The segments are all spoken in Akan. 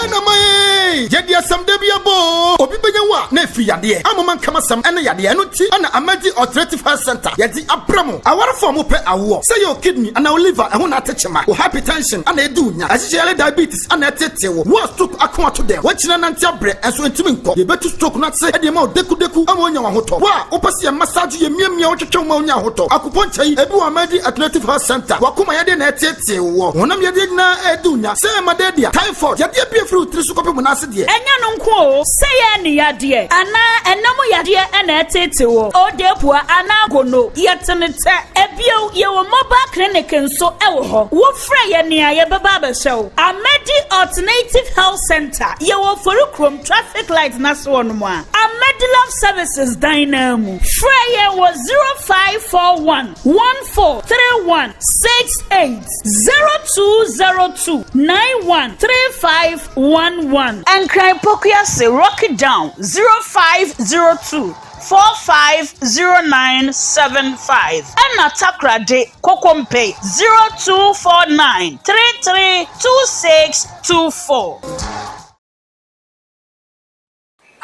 Ghana man ee! Yɛde asɛm da bi abɔ oo! Obi bɛnya wo a na ɛfiri yadeɛ, amoma nkam asɛm ɛne yadeɛ, ɛno nti ɛna Amadi Alternative Health Center yɛde abrɛ mo. Awarefoɔ a mopɛ awoɔ, sɛ yɛ wo kidney anaa wo liver ɛho na ate kyema, wo hypertension ana ɛdi wo nya, asikyire diabetes ana ɛtetee wo, wo a stroke ako ato dɛm, woakyina nante abrɛ ɛnso ɛntumi nkɔ, yɛbɛtu stroke no ase ɛde ama wo dekudeku ama woanya w'ahotɔ. Wo a wopɛ sɛ yɛ massage yɛ miamia wo twetwe wo ma wonya ahotɔ, akupɔnkyɛ yi ebi wɔ Amadi Alternative Health Center, wakoma yadeɛ na ɛtetee wo, honam yadeɛ nyinaa ɛdi wo nya, sɛ malaria, typhoid, yadeɛ bi efiri wo tiri so kɔpem wo nan ase deɛ. Ɛnyɛ no nko o, sɛ yɛ ne yadeɛ anaa ɛnam yadeɛ na ɛtete wɔ odepua anaa gono, yɛtene tɛ. Ebio, yɛwɔ mobile clinic nso ɛwɔ hɔ. Wofrɛ yɛ nea yɛbɛba abɛhyɛ wo. Amadi Alternative Health Center, yɛwɔ Forikurom traffic light n'ase wɔ nom a Amadi Love Services dan naa mu. Frɛ yɛn wɔ 0541 1431 68, 0202 913511. Nkran Pokuase Rocky Down, 0502 450975, ɛna Takoradi Kokompe, 0249 332624.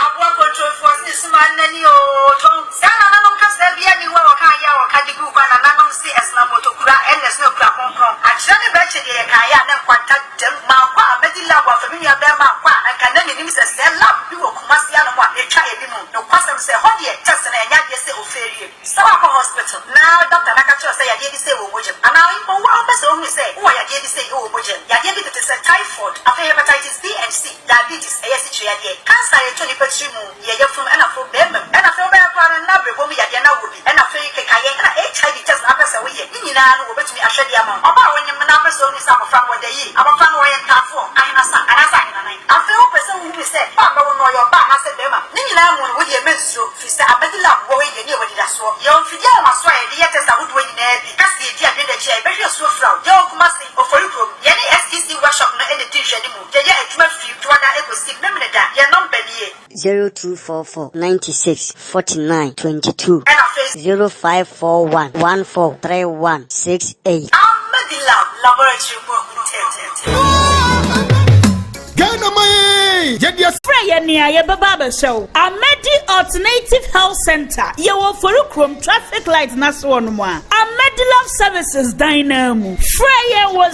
Aboa kɔntrolfoɔ se ne suma nnani oo tɔn. Saa nananom kasa bia nni hɔ a wɔka ayɛ a wɔka de gu kwa. Nananom se ɛsena mmotokura ɛna ɛsena kura kronkron. Akyerɛ ne bɛkye deɛ yɛkaeɛ a na nkwanta dam. Mankɔ a mɛdi lab afa me nua bɛɛma ankɔ a anka na menim sɛ sɛɛ lab bi wɔ Kumasi anom a ɛtwa ebi mu. Nokwasɛm sɛ ɛhɔ deɛ test no ɛnyɛ adeɛ sɛ ofeerie. Sɛ woakɔ hospital na doctor no aka kyerɛ wo sɛ yadeɛ bi sei wɔ wo mogya mu anaa mpo wo ara wopɛ sɛ wohunu sɛ wowɔ yadeɛ bi sei wɔ wo mogya mu, yadeɛ bi tete sɛ typhoid, afei hepatitis B and C, diabetes, ɛyɛ asikyire yadeɛ, cancer a ɛtɔ nipa tiri mu, yɛ yafunu ɛna afei bɛɛma mu, ɛna afei wobɛyɛ koraa no na abrɛbɔ mu yadeɛ na wowɔ bi, ɛna afei kekayɛ, ɛna HIV test na wopɛ sɛ woyɛ, ne nyinaa no wɔbɛtumi ahwɛ de ama wo. Ɔbaa a wonyem na wopɛ sɛ wohunu sɛ abɔfra no wɔda yie, abɔfra no ɔyɛ ntaafoɔ, ahenasa, anaasɛ ahenanan, afei wopɛ sɛ wohunu sɛ ba a bɛwo no ɔyɛ ɔbaa anaasɛ bɛɛma, ne nyinaa mu no wodeɛ mɛnsuro. Firi sɛ Amadi Lab wɔ hɔ yi yɛne yɛwɔ anidasoɔ. Yɛwɔ mfidie ahomasoɔ a yɛde yɛ test ahodoɔ nyinaa bi. Ka sɛ yɛdi adwene akyi a yɛbɛhwɛ asuo fira wo. Yɛwɔ Kumasi, Ofori kurom. Yɛne SEC workshop no na ɛdi nhwɛanimu. Yɛyɛ adwuma firi Dwoada kɔsi Memeneda. Yɛn nɔmba nie. 0244 96 49 22. Ɛna afei. 0541 14 31 68. Amadi Lab Laboratory mu ahunu. Ghana man ee! Yɛde asɛm. Frɛ yɛ nea yɛbɛba abɛhyɛ wo. Amadi Alternative Health Center, yɛwɔ Forikurom traffic light n'ase wɔ nom a Amadi Love Services dan naa mu. Frɛ yɛn wɔ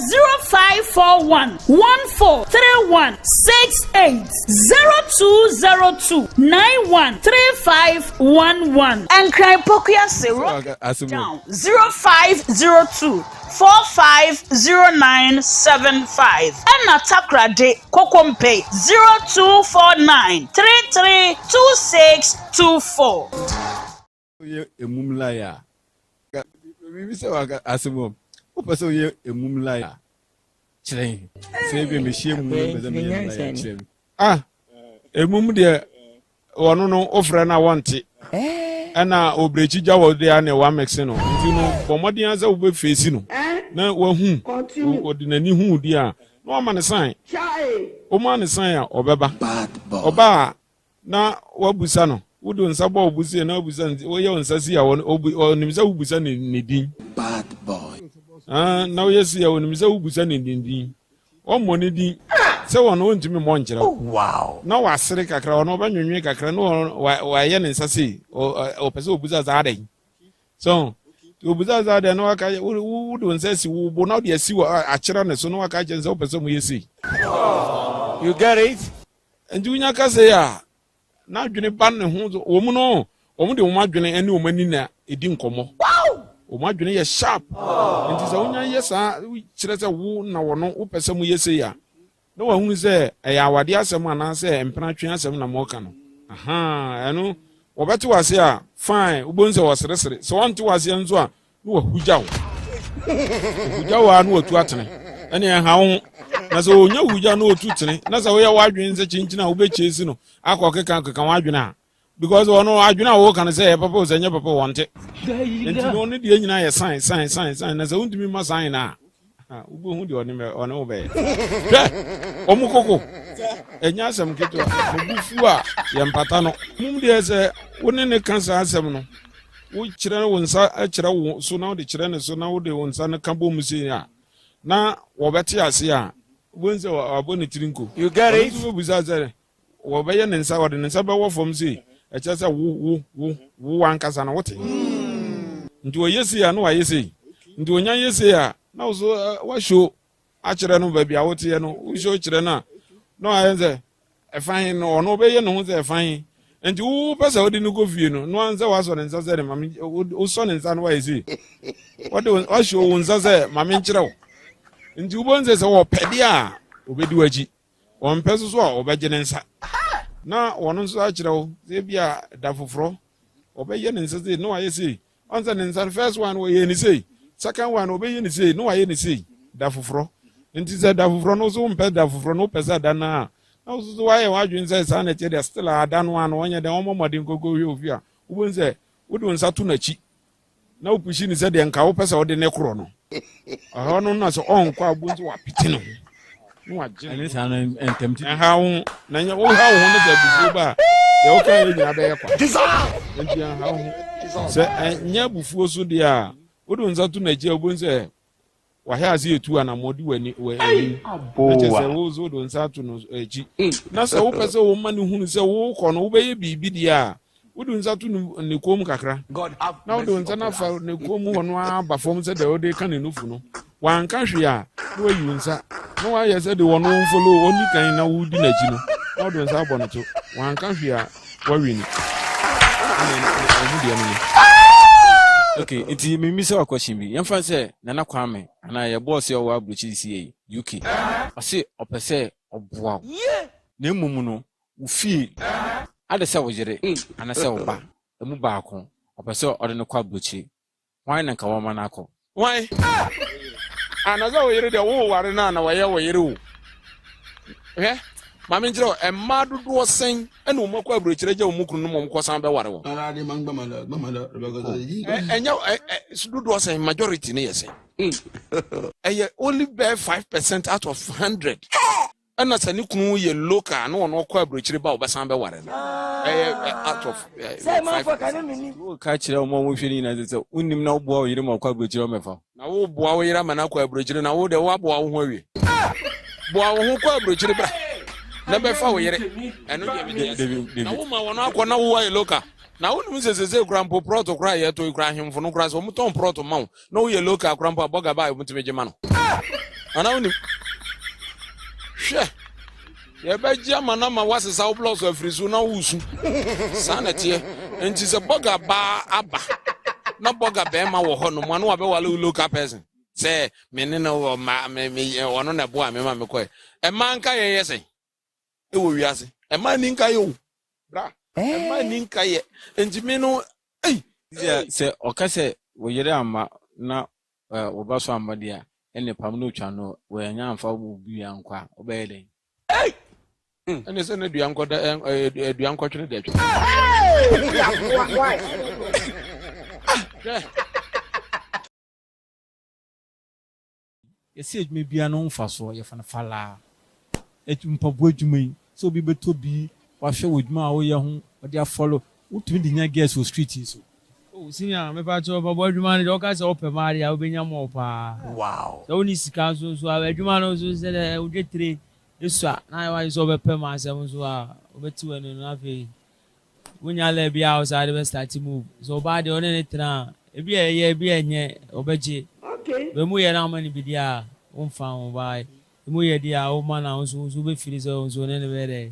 0541 1431 68, 0202 913511. Nkran Pokuase Rocky Down, 0502 450975, ɛna Takoradi Kokompe, 0249 332624. Woyɛ emum line a, biribi sɛ waka asɛm o, wopɛ sɛ woyɛ emum line a, kyerɛ sɛ ebi mehyia mu no pɛ sɛ meyɛ line a, kyerɛ me. Ah, emum deɛ wɔno no wofrɛ no a wɔnte, ɛna obirekyi gya wɔ deɛ ne wamɛkse no, nti no bɔ mmɔden sɛ wobɛfeesi no na wahu, ɔde n'ani hu deɛ a na wama ne sign, woma ne sign a ɔbɛba, ɔba a na wabusa no, wode wo nsa bɔ wo bo sie na wabusa no, woyɛ wo nsa si a ɔnim sɛ wobusa ne din. Ah, na woyɛ si a ɔnim sɛ wobusa ne din, ɔmmɔ ne din sɛ wɔn ɔntumi mmɔ nkyerɛ wo, na wasere kakra, ɔno ɔbɛnwenwe kakra na wayɛ ne nsa sei, ɔpɛ sɛ ɔbusa saa adɛn so obusa saa adɛn na waka wode wo nsa si wo bo na wode asi wɔ akyerɛ ne so na waka kyerɛ sɛ wopɛ sɛ moyɛ sei. You get it? Nti wonya ka sei a na adwene ba ne ho, wɔn mu no wɔn de wɔn adwene ne wɔn ani na ɛdi nkɔmmɔ, wɔn adwene yɛ sharp, nti sɛ wonya yɛ saa kyerɛ sɛ wo na wɔno wopɛ sɛ moyɛ sei a na wahunu sɛ ɛyɛ awadeɛ asɛm anaasɛ mpenatwe asɛm na mɔka no. Aha, ɛno wɔbɛte wase a fine, wobɛhu sɛ wɔseresere, sɛ wɔnte waseɛ nso a na wahugya wo, ohugya wo a na watu atene, ɛne ɛha wo ho. Na sɛ ɔnya hugya na ɔtu tene na sɛ woyɛ w'adwene sɛ kyinkyin a wobɛkyie si no akɔ keka keka w'adwene a, because ɔno adwene a wɔka no sɛ ɛyɛ papa o sɛ ɛnyɛ papa wɔnte, nti no ɔno deɛ nyinaa yɛ sign sign sign sign, na sɛ wontumi ma sign no a wobɛhu deɛ ɔne wo bɛyɛ. Hwɛ ɔmo koko ɛnyɛ asɛm ketewa, ne bo fu a yɛmpata no mum deɛ sɛ wo ne ne ka saa asɛm no, wokyerɛ wo nsa kyerɛ wo so na wode kyerɛ ne so na wode wo nsa no ka bɔ mu sei a na wɔbɛte ase a. Wobɛhu sɛ wabɔ ne tiri nko. You get Ɔno it? nso bɛbisa sɛ, wɔbɛyɛ ne nsa, wɔde ne nsa bɛwɔ fam sei, ɛkyerɛ sɛ wo, wo, wo, wo ankasa no wote. Nti ɔyɛ sei a na wayɛ sei. Nti ɔnya yɛ sei a, na wo so woahyo akyerɛ no baabi a woteɛ no, wohyo kyerɛ no a, na wayɛ sɛ ɛfa he no, ɔno ɔbɛyɛ ne ho sɛ ɛfa he. Nti wopɛ sɛ wode no kɔ fie no, no ara sɛ woasɔ ne nsa sɛ ne mame, wosɔ ne nsa no wayɛ sei. Wɔde wahyɛ wo nsa sɛ mame nkyerɛ wo. Nti wobɛhu sɛ sɛ wɔpɛ deɛ a, ɔbɛdi w'akyi. Ɔmpɛ nso so a, ɔbɛgye ne nsa. Na ɔno nso akyerɛ wo sɛ ebi a da foforɔ ɔbɛyɛ ne nsa sei na wayɛ sei. Ɔn sɛ ne nsa no first one ɔyɛ ne sei, second one ɔbɛyɛ ne sei na wayɛ ne sei da foforɔ. Nti sɛ da foforɔ no so wompɛ da foforɔ no wopɛ sɛ da no a na wo so wayɛ w'adwene sɛ saa na ɛteɛ deɛ still a da no a no ɔnyɛ dɛn ɔmmɔ mmɔden kɔkɔ hwɛ ofie a wobɛhu sɛ wode wo nsa to n'akyi na wopushi no sɛdeɛ nka wopɛ sɛ wode ne korɔ no ɛhɔ no na sɛ ɔnkɔ a wobɛhu sɛ wapete ne ho na wagye ɛne saa no ntɛm ti ɛha wo ho na nyɛ woha wo ho no sɛ abufuo ba a deɛ woka yɛ nyinaa bɛyɛ kwa nti ɛha wo ho sɛ ɛnyɛ abufuo so deɛ a wode wo nsa to n'akyi a wobɛhu sɛ Wahwɛ ase etu anammɔn di w'ani w'anim. Na kyerɛ sɛ wo nso wode wo nsa ato no akyi. Na sɛ wopɛ sɛ woma no hunu sɛ wokɔ no wobɛyɛ biribi deɛ a, wode wo nsa to ne kɔn mu kakra. Na wode wo nsa no afa ne kɔn mu hɔ no ara ba fam sɛ deɛ wode reka ne nufu no. Wanka hwee a, na wayi wo nsa. Na wayɛ sɛ deɛ ɔno ɔmfolo ɔnni kan na wodi n'akyi no, na wode wo nsa abɔ ne to. Wanka hwee a, wawini. Ɛna ɔmo deɛ no no. Okay, nti memmisa wo question bi. Yɛmfa sɛ Nana Kwame anaa yɛ boss a ɔwɔ aburokyiri sie yi, UK. Ɔse ɔpɛ sɛ ɔboa wo. Na mmom no, wo fie, ade sɛ wo yere anasɛ wo ba, emu baako, ɔpɛ sɛ ɔde no kɔ aburokyiri. Hwan na nka wɔma no akɔ? Hwan? Ah, na sɛ wo yere deɛ woware no a na wɔyɛ wo yere o. Hwɛ, ma menkyerɛ wo, mmaa dodoɔ sɛn ɛna wɔn akɔ aburokyerɛ gya wɔn kunu no ma wɔn kɔsan bɛware wɔn? Ɛnyɛ dodoɔ sɛn, majority no yɛ sɛn? Ɛyɛ only bɛyɛ 5% out of 100. Ɛna sɛ ne kunu yɛ local na ɔno ɔkɔ aburokyire ba ɔbɛsan bɛware no. Ɛyɛ out of 5%. Woka kyerɛ wɔn a wɔhwɛ no nyinaa sɛ sɛ wonnim na woboa wo yere ma ɔkɔ aburokyire a ɔmmɛfa wo. Na woboa wo yere ama no akɔ aburokyire na wo deɛ woaboa wo ho awie. Boa wo ho kɔ aburokyire bra na bɛfa wo yere. Ɛno deɛ mete ase. Na woma wɔn akɔ na wo ayɛ local. Na wonim sɛ sesei koraa mpo prɔto koraa a yɛtɔ yi koraa ahemfo no koraa sɛ wɔtɔn prɔto ma wo na woyɛ local koraa mpo a bɔga ba a wɔtumi gye ma no. Anaa wonim? Hwɛ! Yɛbɛgye ama no ama woasesa wo blɔs afiri so na woresu. Saa na ɛteɛ. Nti sɛ bɔga baa aba na bɔga bɛrima wɔ hɔ nom a na wabɛwale wo local person sɛ me ne no wɔ ma me me ɔno na ɛboa me ma mekɔɛ. Ɛmaa nka yɛn yɛ sɛn? Ɛwɔ wiase. Ɛmaa ni nka yɛ o. Bra. Ɛmaa ni nka yɛ. Nti me no ei. Sɛ ɔka sɛ wo yere amma na wo ba so amma deɛ a, ɛnne pam na otwa no, wannya amfa wo bi ankɔ a, wobɛyɛ dɛn? Ei! Ɛne sɛ na dua nkɔda ɛ dua nkɔtwene deɛ twene. Hwɛ. Yɛse adwuma biara no ho mfasoɔ, yɛfa no falaa. Mpaboa adwuma yi, sɛ obi bɛtɔ bi, wahwɛ w'adwuma a woyɛ ho, ɔde afɔlo, wotumi de nya girls wɔ street yi so. Oh senior mepakyɛw mpaboa adwuma no deɛ woka sɛ wopɛ maa deɛ a wobɛnya more paa. Sɛ wonni sika nso nso a adwuma no nso sɛ dɛ wo dwetire sua na ayɛ w'adwene sɛ wobɛpɛ maa asɛm nso a wobɛte w'ani no na afei Wonya lɛ bi a wo saa de bɛ start move. Sɛ ɔbaa deɛ ɔne ne tena a, ebi a ɛyɛ ebi a ɛnyɛ ɔbɛgye. But emu yɛ na woma no bi deɛ a, womfa ho but emu yɛ deɛ a woma no a wo nso wo nso wobɛfili sɛ wo nso wo ne no bɛyɛ dɛn,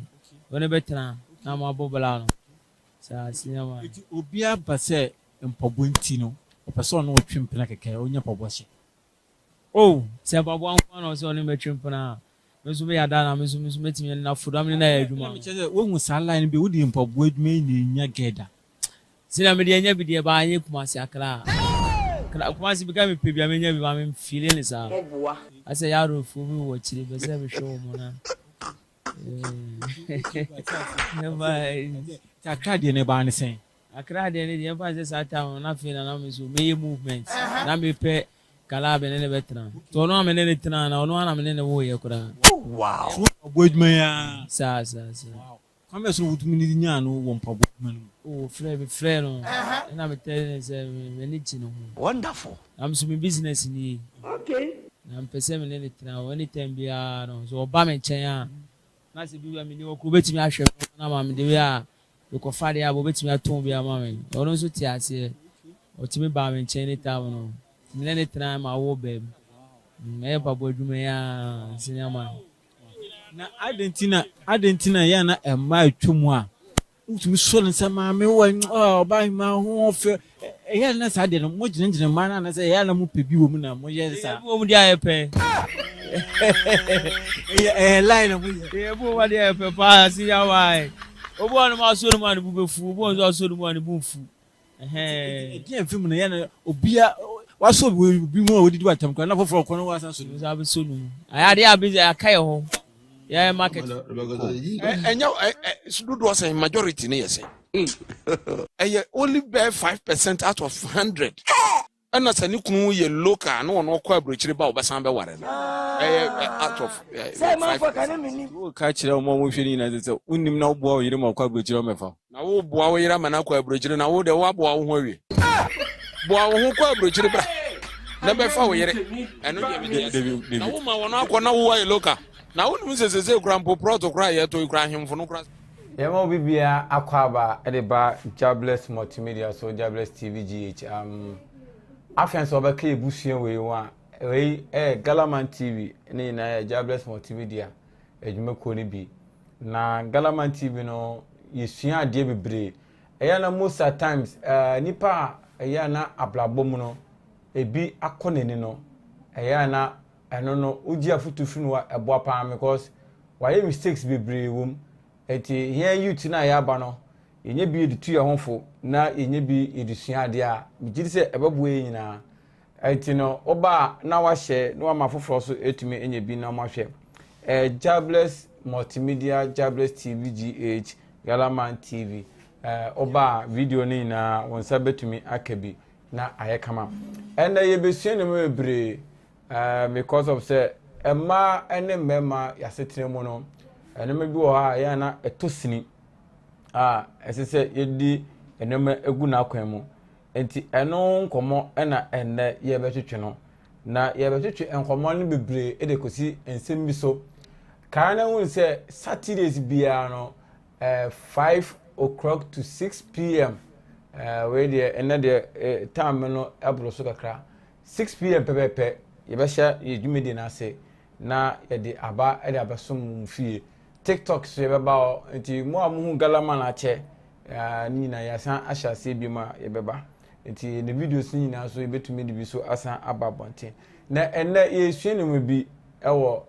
wo ne bɛtena na moabɔ bra no. Saa senior man. Nti obiara ba sɛ mpaboa nti no ɔpɛ sɛ ɔne wo twe mpena kɛkɛ ɔnya mpaboa hyɛ. Oh sɛ mpaboa nko ara na ɔsɛ ɔne me bɛtwe mpena a, me nso meyɛ adaa na me nso me nso mɛtumi ne no aforo na me ne no ayɛ adwuma. Ɛna mekyerɛ sɛ woahu saa line no bi a wode mpaboa adwuma yi na ɛnya gɛ da. Sɛnea mede anya bi deɛ baa nyɛ Kumasi Accra Accra Kumasi bi ka mepɛ bi a menya bi ma me feeling ne saa asɛ yarofoɔ bi wɔ akyire pɛ sɛ mehwɛ wɔn na Nti Accra deɛ no ɛbaa ne sɛn? Accra deɛ no deɛ ɛmfa sɛ saa time no na afei na na me nso meyɛ movement na mepɛ Kala me ne no bɛtena. Nti ɔno a me ne no tenaa no, ɔno ara na me ne no woeɛ koraa. Wow! So mpaboa adwuma yi ara? Saa, saa, saa. Wow! Kwan bɛn so na wotumi ne nyaa no wɔ mpaboa adwuma no mu? Oh, frɛ, mefrɛɛ no, ɛna metɛɛ no sɛ m'ani gye ne ho. Wonderful. Na me nso me business nie. Okay. Na mepɛ sɛ me ne no tena hɔ anytime biara no sɛ ɔba me nkyɛn a na sɛ bi a menni hɔ koraa ɔbɛtumi ahwɛ me na ama me the way a mekɔfa adeɛ aba ɔbɛtumi atɔn bi ama me. Ɔno nso te aseɛ. Ɔtumi baa me nkyɛn anytime no nti me ne no tena ma awoɔ baa mu. Ɛyɛ mpaboa adwuma yi ara nti ne ama. Na adɛn nti na adɛn nti na yɛ a na mmaa atwa mu a Wotumi sɔ ne nsa maame wɔ ɔbaa hemaa ho ɔfɛ. Ɛyɛ na saa deɛ no mo gyinagyina mmaa no anasɛ ɛyɛ na mo pɛ bi wɔ mu na mo yɛ saa. Ɛyɛ bi wɔ mu deɛ a yɛpɛ. Ɛyɛ ɛyɛ line na mo yɛ. Ɛyɛ bi wɔ mu deɛ yɛpɛ paa si ya wae. Obi wɔ no ma asɔ ne mu a ne bo bɛfu, obi wɔ nso asɔ ne mu a ne bo nfu. Ɛdeɛn mfe mu no yɛ no obia wasɔ obi mu a odidi watam koraa na foforɔ kɔ no wasan sɔ ne mu. Nso abɛsɔ ne mu. Ayɛ adeɛ a busy aka yɛ hɔ. Yɛ market. Ɛnyɛ dodoɔ sɛn majority ne yɛ sɛn. Ɛyɛ only bɛɛ 5% out of 100. Ɛna sɛ ne kunu yɛ local na ɔno ɔkɔ aburokyire ba a ɔbɛsan bɛware no. Ɛyɛ out of 5%. Woka kyerɛ wɔn a wɔhwɛ no nyinaa sɛ sɛ wonnim na woboa wo yere ma ɔkɔ aburokyire a ɔmmɛfa wo. Na wo boa wo yere ama no akɔ aburokyire na wo deɛ woaboa wo ho awie. Boa wo ho kɔ aburokyire bra na bɛfa wo yere. Ɛno deɛ mete ase. Na wo ma wɔn akɔ na wo ayɛ local. Na wonim sɛ sesei koraa mpo prɔto koraa a yɛtɔ yi koraa ahemfo no koraa. Yɛma obi biara akwaaba de ba Jabless Multimedia so, Jabless TV GH. Um, afei nso ɔbɛka yɛ busua wei ho a, wei ɛyɛ Galaman TV ne nyinaa yɛ Jabless Multimedia adwumakuo no bi. Na Galaman TV no yɛsua adeɛ bebree. Ɛyɛ na most at times uh, nipa a ɛyɛ na abrabɔ mu no ebi akɔ n'ani no, ɛyɛ na ɛno no wogye afotu firi no a ɛboa paa because wayɛ mistakes bebree wɔ mu. Nti yɛn youth no a yɛaba no yɛnyɛ bi yɛde tu yɛn ho fo na yɛnyɛ bi yɛde sua adeɛ a megye di sɛ ɛbɛboa yɛn nyinaa. Nti no woba a na wahyɛ na wama afoforɔ so atumi anya bi na wɔahwɛ. Eh, Jabless Multimedia, Jabless TV GH, Galaman TV. Eh, woba a video no nyinaa wo nsa bɛtumi aka bi na ayɛ kama. Ɛnɛ yɛbɛsua nneɛma bebree Eh, because of sɛ mmaa ne mmarima yɛasetena mu no, nneɛma bi wɔ hɔ a yɛn na ɛtɔ sini a ɛsɛ sɛ yɛdi nneɛma egu n'akwan mu. Nti ɛno nkɔmmɔ na ɛnnɛ yɛbɛtwetwe no. Na yɛbɛtwetwe nkɔmmɔ no bebree de kɔsi nsɛm bi so. Kaa na hu sɛ Saturdays biara no, eh, 5 o'clock to 6 pm. Eh, wei deɛ ɛnnɛ deɛ eh, time no ɛboro so kakra. 6 pm pɛpɛɛpɛ yɛbɛhyɛ yɛn dwumadie no ase na yɛde aba de abɛsom mo fie. TikTok so yɛbɛba hɔ nti mo a mohu Galaman akyɛ ne nyinaa yɛasan ahyɛ aseɛ biom a yɛbɛba. Nti ne videos no nyinaa so yɛbɛtumi de bi so asan aba abɔnten. Na ɛnnɛ yɛresua nneɛma bi wɔ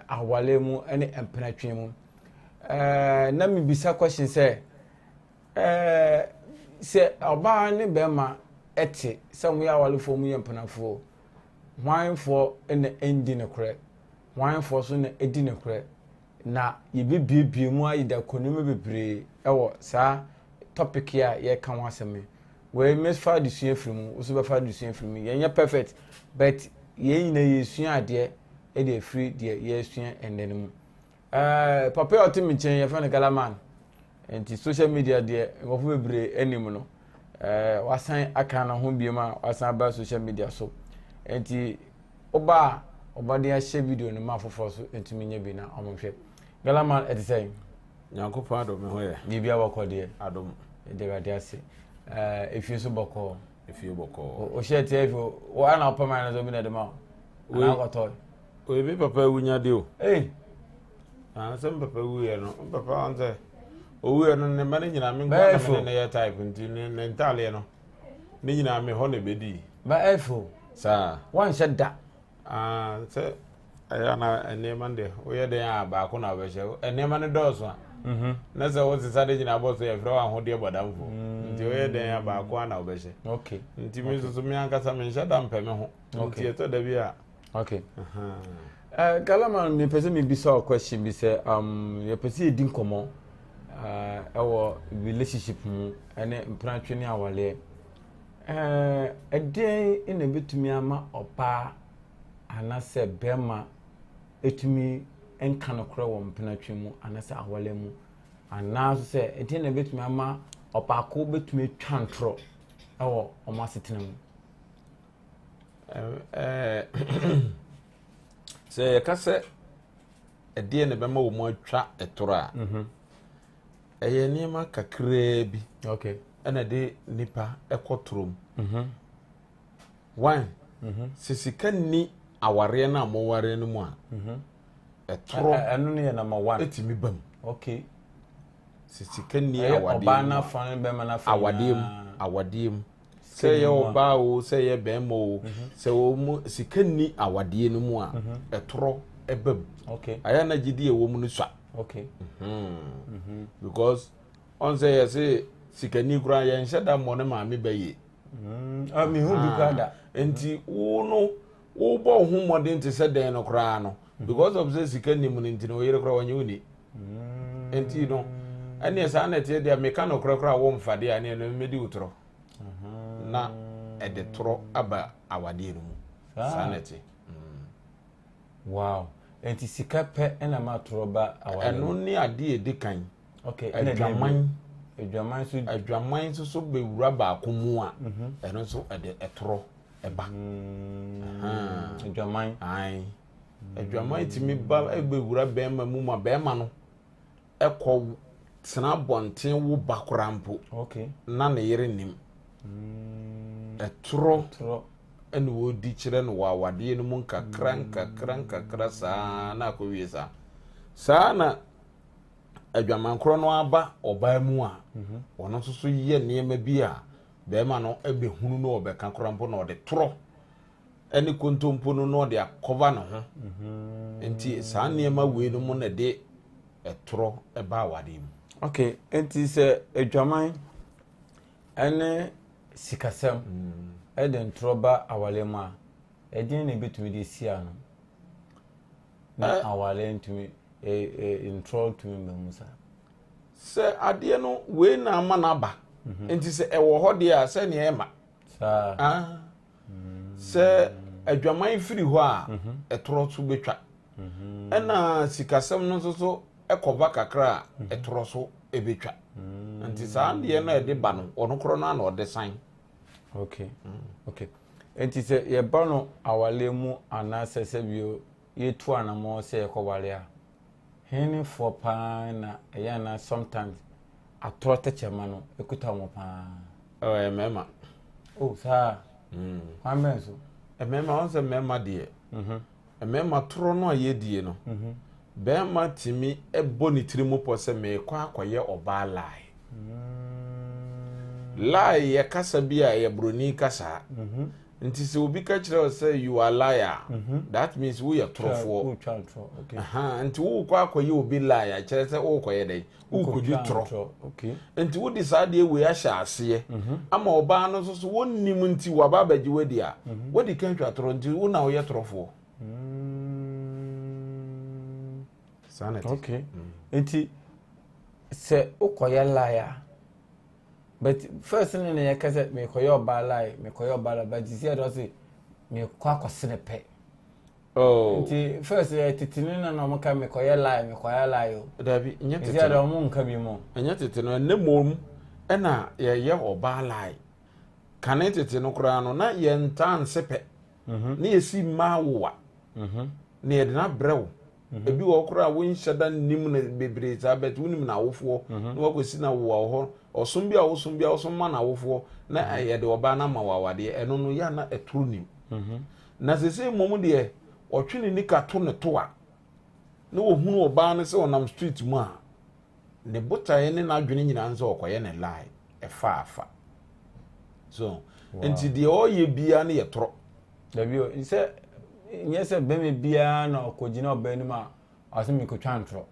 awale mu ne mpenatwe mu. Na mebisa question sɛ Ɛɛ, sɛ ɔbaa ne bɛrima te sɛ wɔyɛ awarefoɔ wɔyɛ mpenafoɔ, hwanfoɔ na ɛndi nokorɛ? Hwanfoɔ nso na ɛdi nokorɛ? Na yɛbɛbuebue mu ayeda kɔ nneɛma bebree wɔ saa topic yi a yɛreka ho asɛm yi. Wei mefa adesua firi mu, wo nso bɛfa adesua firi mu. Yɛnyɛ perfect but yɛn nyinaa yɛsua adeɛ de afiri deɛ yɛresua ɛnnɛ no mu. Ɛɛ papa a ɔte me nkyɛn yɛfrɛ no Galaman. Nti social media deɛ nkurɔfo bebree anim no. Ɛɛ wasan aka ne ho biom a wasan aba social media so. Nti woba a ɔbɔden ahyɛ video no ma afoforɔ so ntumi nyɛ bi na wɔn hwɛ. Galaman ɛte sɛn? Nyankopɔn adom me ho yɛ. Biribi abɔkɔ deɛ. Adom. Ɛde Awurade ase. Ɛɛ efie nso bɔkɔɔ. Efie bɔkɔɔ. O hyɛ tiɛ efi o ana ɔpɛ man no so bi na ɛde ma o. Anaa akɔtɔ. Oye me papa awunyade o. Ei. Ah, sɛ me papa wuiɛ no, me papa ɔn sɛ owuiɛ no ne mma no nyinaa me nkoa na me ne no yɛ type nti ne ne ntaaleɛ no ne nyinaa me hɔ na ɛbɛdii. Ba ɛfo. Saa. Wanhyɛ da. Ah, sɛ ɛyɛ ana nneɛma no deɛ woyɛ dɛn a baako na wobɛhyɛ nneɛma no dɔɔso a mhm. na sɛ wosesa de nyinaa bɔ so yɛfrɛ wo ahodeɛ bɔdamfoɔ mm. nti woyɛ dɛn a baako a na wobɛhyɛ. Okay. Nti me nso so me ankasa menhyɛ da mpɛ me ho. Nti ɛtɔ da bi a Okay. Uh, Galama, mepɛ sɛ mebisa wo question bi sɛ um, yɛpɛ sɛ yɛdi nkɔmmɔ uh, ɛwɔ relationship mu ɛne mpenatwe ne awaleɛ. Uh, ɛdeɛn na ɛbɛtumi ama ɔbaa anaasɛ bɛrima ɛtumi nka nokorɛ wɔ mpenatwe mu anaasɛ awaleɛ mu anaa nso sɛ ɛdeɛn na ɛbɛtumi ama ɔbaako bɛtumi atwa ntorɔ ɛwɔ wɔn asetena mu? Sɛ yɛka sɛ ɛdeɛ na ɛbɛma wɔn atwa ɛtoro a, ɛyɛ nneɛma kakraa bi ɛna ɛde nipa ɛkɔ toro mu. One, sɛ sika nni awareɛ no a mowareɛ no mu a, ɛtorɔ ɛno no yɛ number one ɛtumi ba mu. Okay. Sɛ sika nni Ɛyɛ awadeɛ ɔbaa mu a, n'afa ne bɛrima n'afa awadeɛ mu, nyinaa. awadeɛ mu. Sɛ Sika ɛyɛ nni mu a. ɔbaa o, sɛ ɛyɛ bɛrima o, sɛ wɔn mu sika nni awadeɛ no mu a, ɛtorɔ ɛba mu. Okay. Ayɛ na gyidi a ɛwɔ mu no sua. Okay. Because ɔn sɛ yɛse sikani koraa yɛnhyɛ da mmɔ ne maame ba yie. Ah, mehu bi koraa da. Nti wo no wobɔ wo ho mmɔden te sɛ dɛn no koraa no, because of sɛ sika nim no nti no, wo yere koraa wɔnyɛ wo ni. Nti no ɛneɛ saa na ɛteɛ deɛ meka no korɛ koraa womfa deɛ a ɛneɛ no mɛdi wo torɔ na ɛde torɔ aba awadeɛ no mu. Saa na ɛte. Wow. Nti sika pɛ ɛna ma torɔ ba awadeɛ Ɛno ne adeɛ ɛdi kan. Okay, ɛna ɛdeɛn Adwaman. bio? Adwaman nso. Adwaman nso so bɛwura baako mu a, ɛno nso ɛde ɛtorɔ ɛba. Adwaman. Ae. Adwaman tumi ba bɛwura bɛrima mu ma bɛrima no ɛkɔ tena abɔnten wo ba koraa mpo. Okay. Na ne yere nim. Ɛtorɔ ɛna wɔdi kyerɛ no wɔ awadeɛ no mu nkakra nkakra nkakra saa na akɔwie saa. Saa na adwaman korɔ no aba ɔbaa mu a, ɔno nso so yɛ nneɛma bi a bɛrima no bɛhunu na ɔbɛka koraa mpo na ɔde torɔ ne kontompo no na ɔde akɔva ne ho. Nti saa nneɛma wei no mu na ɛde ɛtorɔ ba awadeɛ mu. Okay, nti sɛ adwaman ne sikasɛm de ntorɔ ba awadeɛ mu a, ɛdeɛn na ɛbɛtumi de asi ano na awadeɛ ntumi ntorɔ ntumi mma mu saa? Sɛ adeɛ no wei na ama no aba, nti sɛ ɛwɔ hɔ deɛ a sɛnea ɛma. Saa. Ah. Sɛ adwaman firi hɔ a, ɛtorɔ so bɛtwa. Ɛna sikasɛm no nso so ɛkɔba kakra a, ɛtorɔ so ɛbɛtwa. Nti saa deɛ no a ɛde ba no, ɔno korɔ no ara na ɔde san. Okay. Okay. Nti sɛ yɛba no awale mu anaasɛ sɛ bio yɛtu anamɔ sɛ yɛkɔwale a, henefoɔ paa na ɛyɛ anaa sometimes atorɔ tɛkyɛma no ɛkuta wɔn paa? Ɛyɛ mmarima. Oh, saa. Kwan bɛn so? Mmarima, wɔn sɛ mmarima deɛ. Mmarima torɔ no a yɛdie no, barima tumi bɔ ne tiri mu pɔ sɛ meekɔ akɔyɛ ɔbaa lie. Lie yɛ kasa bi a ɛyɛ broni kasa. Nti sɛ obi ka kyerɛ wo sɛ you are liar, that means woyɛ torofoɔ. Nti wokɔ akɔyɛ obi lie a, kyerɛ sɛ wokɔyɛ dɛn? Wokɔdi torɔ. Nti wode saa adeɛ wei ahyɛ aseɛ ama ɔbaa no nso so wɔnnim nti waba abɛgye wadi a, wadi kan twa torɔ nti wo na woyɛ torofoɔ. Saa na ɛte. Okay. Nti sɛ wokɔyɛ lie a, but first no na yɛka sɛ mekɔyɛ ɔbaa lie, mekɔyɛ ɔbaa lie, but sisi ɛdɔ se mekɔ akɔsene pɛ. Oh. Nti first yɛ tete no na na wɔn ka mekɔyɛ lie, mekɔyɛ lie o. Dabi, nyɛ tete no. Sisi ɛdɔ wɔn nka bi mu. Ɛnyɛ tete no, ɛnɛ mmom ɛna yɛyɛ ɔbaa lie. Kane tete no koraa no, na yɛntaa nse pɛ. Ne yɛsi mmaa wowa. Na yɛde no abrɛ wo. Ebi wɔ hɔ koraa a wonhyɛ da nnim no bebree saa, but wonim n'awofoɔ na wakɔsi no awowa wɔ hɔ. Ɔsom bi a wosom bi a wosom ma n'awofoɔ na yɛde ɔbaa no ama wo awadeɛ. Ɛno no yɛ a na ɛtoro nim. Na seesei mmom deɛ ɔtwe ne nika to ne to a na wɔhunu ɔbaa no sɛ ɔnam street mu a, ne botaeɛ ne n'adwene nyinaa ne sɛ ɔkɔyɛ ne lie ɛfa afa. So nti deɛ ɔyɛ biara no yɛ torɔ. Dabi o, sɛ nyɛ sɛ bɛrima biara na ɔkɔgyina ɔbaa anim a ɔsɛ mekɔtwa ntorɔ.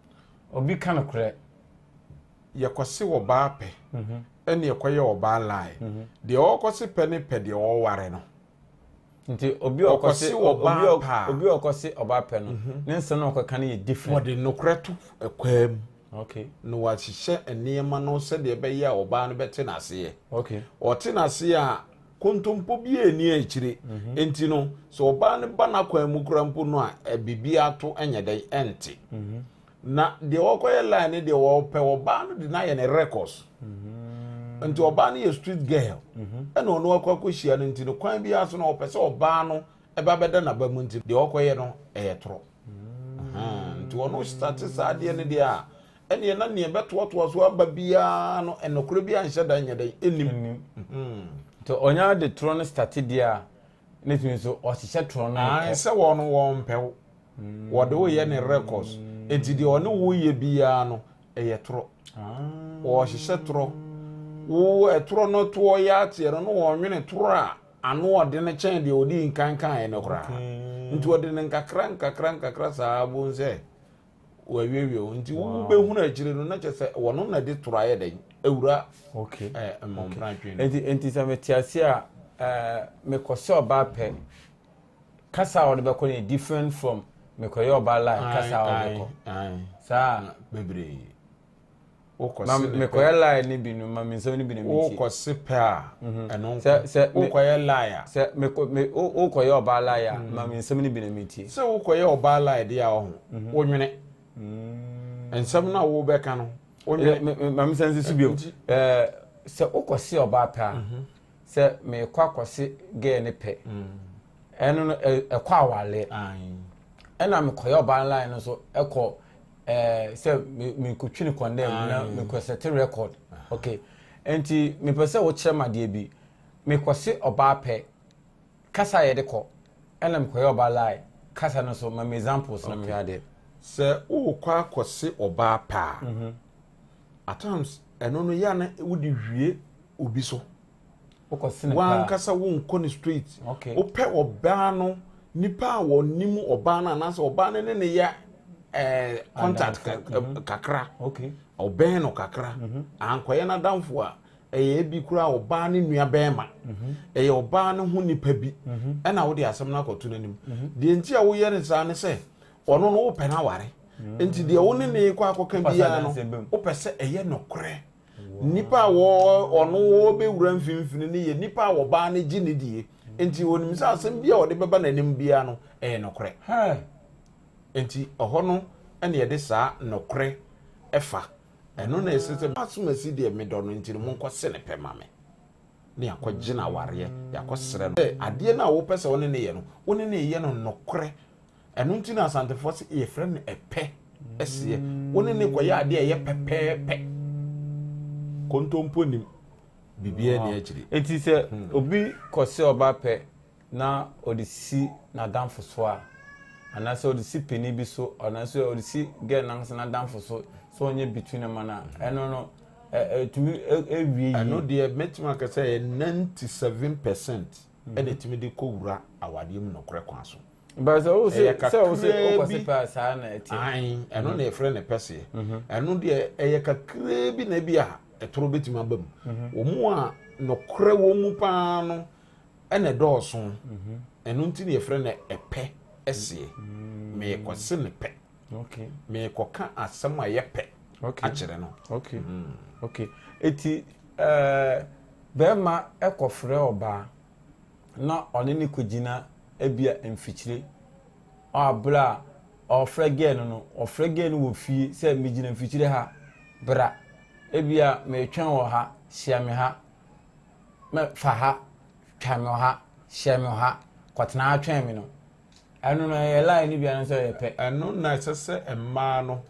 Obi ka nokorɛ. Yɛkɔse ɔbaa pɛ ɛne yɛkɔyɛ ɔbaa lie. Deɛ ɔkɔse pɛ ne pɛ deɛ ɔware no. Nti obi a ɔkɔse ɔbaa pɛ a, obi a ɔkɔse ɔbaa pɛ no, ne nsɛm na ɔkɔka no yɛ different. Wɔde nokorɛ to kwaa mu. Okay. Na wɔahyehyɛ nneɛma no sɛdeɛ ɛbɛyɛ a ɔbaa no bɛte n'aseɛ. Okay. Ɔte n'aseɛ a, kontompo biara nni akyire. Nti no, sɛ ɔbaa no ba n'akwan mu koraa mpo no a, biribiara to nyɛ dɛn? Ɛnte. Na deɛ ɔkɔyɛ line no deɛ ɔpɛ ɔbaa no de no ayɛ ne records. Nti ɔbaa no yɛ street girl. Ɛna ɔno akɔ akɔhyia no nti no kwan biara so no ɔpɛ sɛ ɔbaa no ɛba bɛda n'aba mu nti deɛ ɔkɔyɛ no ɛyɛ torɔ. Nti ɔno starte saa adeɛ no deɛ a, ɛneɛ na neɛ ɛbɛtoatoa so aba biara no, ɛnokorɛ biara nhyɛ da nyɛ dɛn, ɛnnim. Nti ɔnya de torɔ no starte deɛ a, ne tumi nso ɔhyehyɛ torɔ no kɔ. Sɛ wɔn wɔn mpɛ wo, wɔde wo yɛ ne records. Nti deɛ ɔne wo yɛ biara no, ɛyɛ torɔ. Wɔhyehyɛ torɔ. Wo ɛtorɔ no toɔ yɛ ateɛ no, na wɔnwene torɔ a ano ɔde no kyɛn deɛ ɔdii nkan kaeɛ no koraa. Nti ɔde no nkakra nkakra nkakra saa bohu sɛ wawiawie wo. Nti wobɛhunu akyire no na kyerɛ sɛ wɔno na de torɔ ayɛ dɛn awura mmɔmfra ntwe no. Nti nti sɛ mete ase a mekɔsɛ ɔbaa pɛ kasa a ɔde bɛkɔ no yɛ different from mekɔyɛ ɔbaa line kasa a ɔde bɛkɔ. Saa. Bebree. Ma mekɔyɛ line no bi no ma me nsɛm no bi na metie. Wokɔse pɛ a mhm. ɛno nko. Sɛ wokɔyɛ line a. Sɛ mekɔ me wokɔyɛ ɔbaa line a ma me nsɛm no bi na metie. Sɛ wokɔyɛ ɔbaa line deɛ a ɔho mhm. wonwene. Mm. Nsɛm no a wobɛka no wonwene. Ma me sɛ nsi so bio. Ɛɛ sɛ wokɔse ɔbaa pɛ a mhm. sɛ mekɔ akɔse gɛɛ ne pɛ mm. ɛno no ɛkɔ awale. Ɛna mekɔyɛ ɔbaa line no so ɛkɔ ɛɛ sɛ me mekotwi no kɔndɛm na mekɔsɛte record okay nti mepɛ sɛ wokyerɛ me adeɛ bi mekɔse ɔbaa pɛ kasa a yɛde kɔ ɛna mekɔyɛ ɔbaa lie kasa no so ma me examples na mehwɛ adeɛ. Sɛ wokɔ akɔse ɔbaa pɛ a mhm. at times ɛno no yɛ a na wode wie obi so. W'ankasa wonkɔ no straight. Wopɛ ɔbaa no, nipa a wɔnim ɔbaa no anaasɛ ɔbaa no ne ne yɛ eh, contact mhm. kakra. Ɔbɛn no kakra. Mhm. Ankɔyɛ n'adamfo a ɛyɛ ebi koraa ɔbaa ne nua bɛrima. Mhm. Ɛyɛ ɔbaa no ho nipa bi. Ɛna wode asɛm no akɔto n'anim. Deɛ nti a woyɛ no saa ne sɛ ɔno no wopɛ no aware. Nti deɛ wo ne ne kɔ akɔka biara no wopɛ sɛ ɛyɛ nokorɛ. Nnipa a ɔno ɔbɛwura mfimfini no yɛ nnipa a ɔbaa no gye ne die. Nti onim sɛ asɛm bi a ɔde bɛba n'anim biara no, ɛyɛ nokorɛ. Nti ɛhɔ no na yɛde saa nokorɛ fa. Ɛno na ɛsɛ sɛ asomasi deɛ medɔ no nti no monkɔse no pɛ ma me. Na yɛakɔgye no awareɛ, yɛakɔsrɛ no. Adeɛ no a wopɛ sɛ wo ne no yɛ no, wo ne no yɛ no nokorɛ. Ɛno nti na Asantefoɔ se yɛfrɛ no ɛpɛ ɛseɛ. Wo ne ne kɔyɛ adeɛ a ɛyɛ pɛpɛɛpɛ. Kontompo nim, biribiara nni akyire. Enti sɛ hmm. obi kɔse ɔba pɛ na ɔde si n'adamfo so a, anaasɛ ɔde si panin bi so, anaasɛ ɔde si girl n'ankasa n'adamfo so sɛ ɔnyɛ between no ma no a, ɛno no ɛtumi ɛwie yie. Ɛno deɛ mɛtumi aka sɛ ɛyɛ 97 percent ɛna ɛtumi de kɔwura awadeɛ mu nokorɛ kwan so. But sɛ wo se sɛ wo se wokɔ se pɛ saa na ɛteɛ. Ae, ɛno na yɛfrɛ no pɛseɛ. Mhm. Ɛno deɛ ɛyɛ kakraa bi na ebi a ɛtoro bɛtumi aba mu. Mhm. Wɔn mu a nokorɛ wɔ mu paa no ɛna ɛdɔɔso. Mhm. Ɛno nti na yɛfrɛ no ɛpɛ ɛseɛ. Meekɔse no pɛ. Okay. Meekɔka asɛm a ɛyɛ pɛ akyerɛ no. Okay. Okay. Eti ɛɛ bɛrima ɛkɔfrɛ ɔbaa. na ɔne no kɔgyina ebia mfikyire a berɛ a ɔfrɛ girl no no, ɔfrɛ girl no wɔ fie sɛ megyina mfikyire ha, bra. Ebia meretwɛn wɔ ha, hyia me ha, mɛ fa ha, twa me wɔ ha, hyia me wɔ ha, kɔtena ha twɛn me no. Ɛno no ɛyɛ line no bi anaasɛ ɛyɛ pɛ? Ɛno na ɛsɛ sɛ mmaa no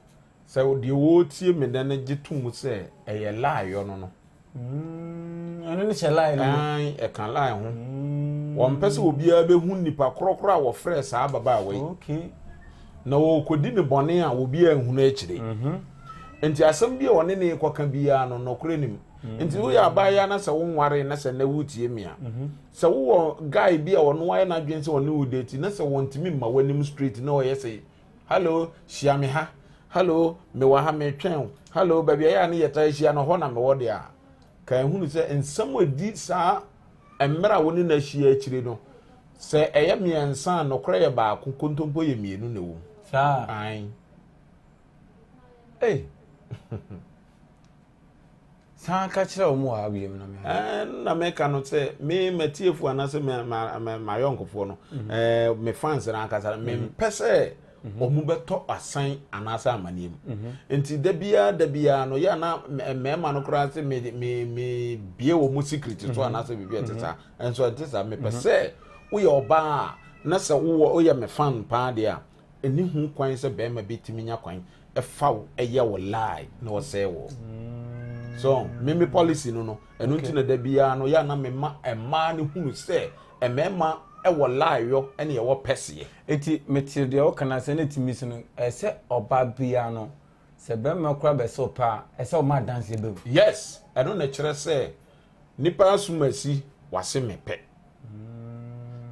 Sɛ deɛ wɔretie me dɛ no gye to mu sɛ ɛyɛ lie yɔ no no. Mm, ɛno ne hyɛ lie no mu. Ae, ɛka lie ho. Mm. Wɔmpɛ sɛ obiara bɛhu nipa korɔkorɔ a wɔfrɛɛ saa ababaawa yi. Okay. Na wɔrekɔdi ne bɔne a obiara nhunu akyire. Mm -hmm. Nti asɛm bi a ɔne ne rekɔka biara no, nɔkorɛ nim. Mm. Nti woyɛ abaayewa na sɛ wonwaree na sɛ nnɛ woretie me a, mm -hmm. sɛ wowɔ guy bi a ɔno ayɛ n'adwene sɛ ɔne wo date na sɛ wɔntumi mma w'anim straight na ɔyɛ sɛ Hallo, hyia me ha. Hallo, mewɔ ha, meretwɛn wo. Hallo, baabi a ɛyɛ a ne yɛtaa hyia no, hɔ na mewɔ deɛ a, ka ehunu sɛ nsɛm a ɛdi saa mmerɛ a wo ne no ahyia akyire no, sɛ ɛyɛ mmiɛnsa a, nokorɛ yɛ baako, kontompo yɛ mmienu na ɛwɔ mu. Saa. Ae. Ei. San ka kyerɛ wɔn wɔ ha bio na me. Ɛɛ na meka no sɛ me matiefoɔ anaasɛ mayɔnkofoɔ no mhm. ɛɛ me fans no ankasa mhm. mempɛ sɛ mhm. wɔn bɛtɔ asan anaasɛ amaneɛ mu nti da biara da biara no yɛ ana mmarima no koraa sɛ me me me bie wɔn secret so anaasɛ biribi a ɛte saa nso ɛte saa mepɛ sɛ woyɛ ɔbaa a na sɛ wowɔ woyɛ me fan paa deɛ a. Ɛni ho kwan sɛ bɛrima bɛtumi nya kwan ɛfa wo ɛyɛ wo lie na ɔsɛe wo. So me me policy no no ɛno nti na da biara no yɛ na mema mmaa no hunu sɛ mmarima ɛwɔ lie yɔ ɛne ɛwɔ pɛseɛ. Eti mete deɛ woka no ase na ɛtumi si no ɛsɛ ɔbaa biara no sɛ bɛrima koraa bɛsɛ wo pɛ a ɛsɛ ɔma adanseɛ bɛ mu. Yes ɛno na ɛkyerɛ sɛ Nipa asumasi wase me pɛ.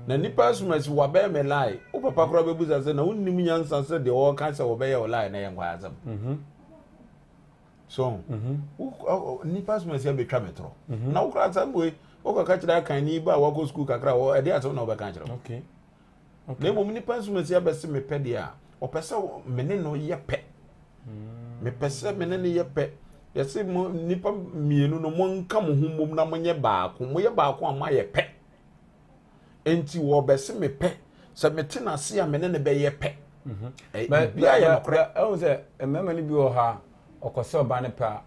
Na nipa asumasi wabɛyɛ me lie. Wo papa koraa bɛbusa sɛ na wonnim nyansa sɛ deɛ ɔreka sɛ wɔbɛyɛ wo lie na yɛ nkwayasɛm. Mhm. So mhm. nipa asumasi abɛtwa me torɔ. Mhm. Na wo koraa sɛ mboe wokɔka kyerɛ akanni ba a wakɔ sukuu kakra wɔ ɛde asɛm na wɔbɛka kyerɛ wo. Na mmom nipa nsumasi abɛse mepɛ deɛ a, ɔpɛ sɛ me ne no yɛ pɛ. Mepɛ sɛ me ne no yɛ pɛ. Yɛse mo nipa mmienu no monka mo ho mmom na monyɛ baako. Moyɛ baako a moayɛ pɛ. Enti wɔbɛse me pɛ. Sɛ mete n'ase a me ne no bɛyɛ pɛ. Mhm. Biribiara yɛ nokorɛ. Ɛhu sɛ mmarima no bi wɔ hɔ a ɔkɔsɛ ɔbaa no pɛ a,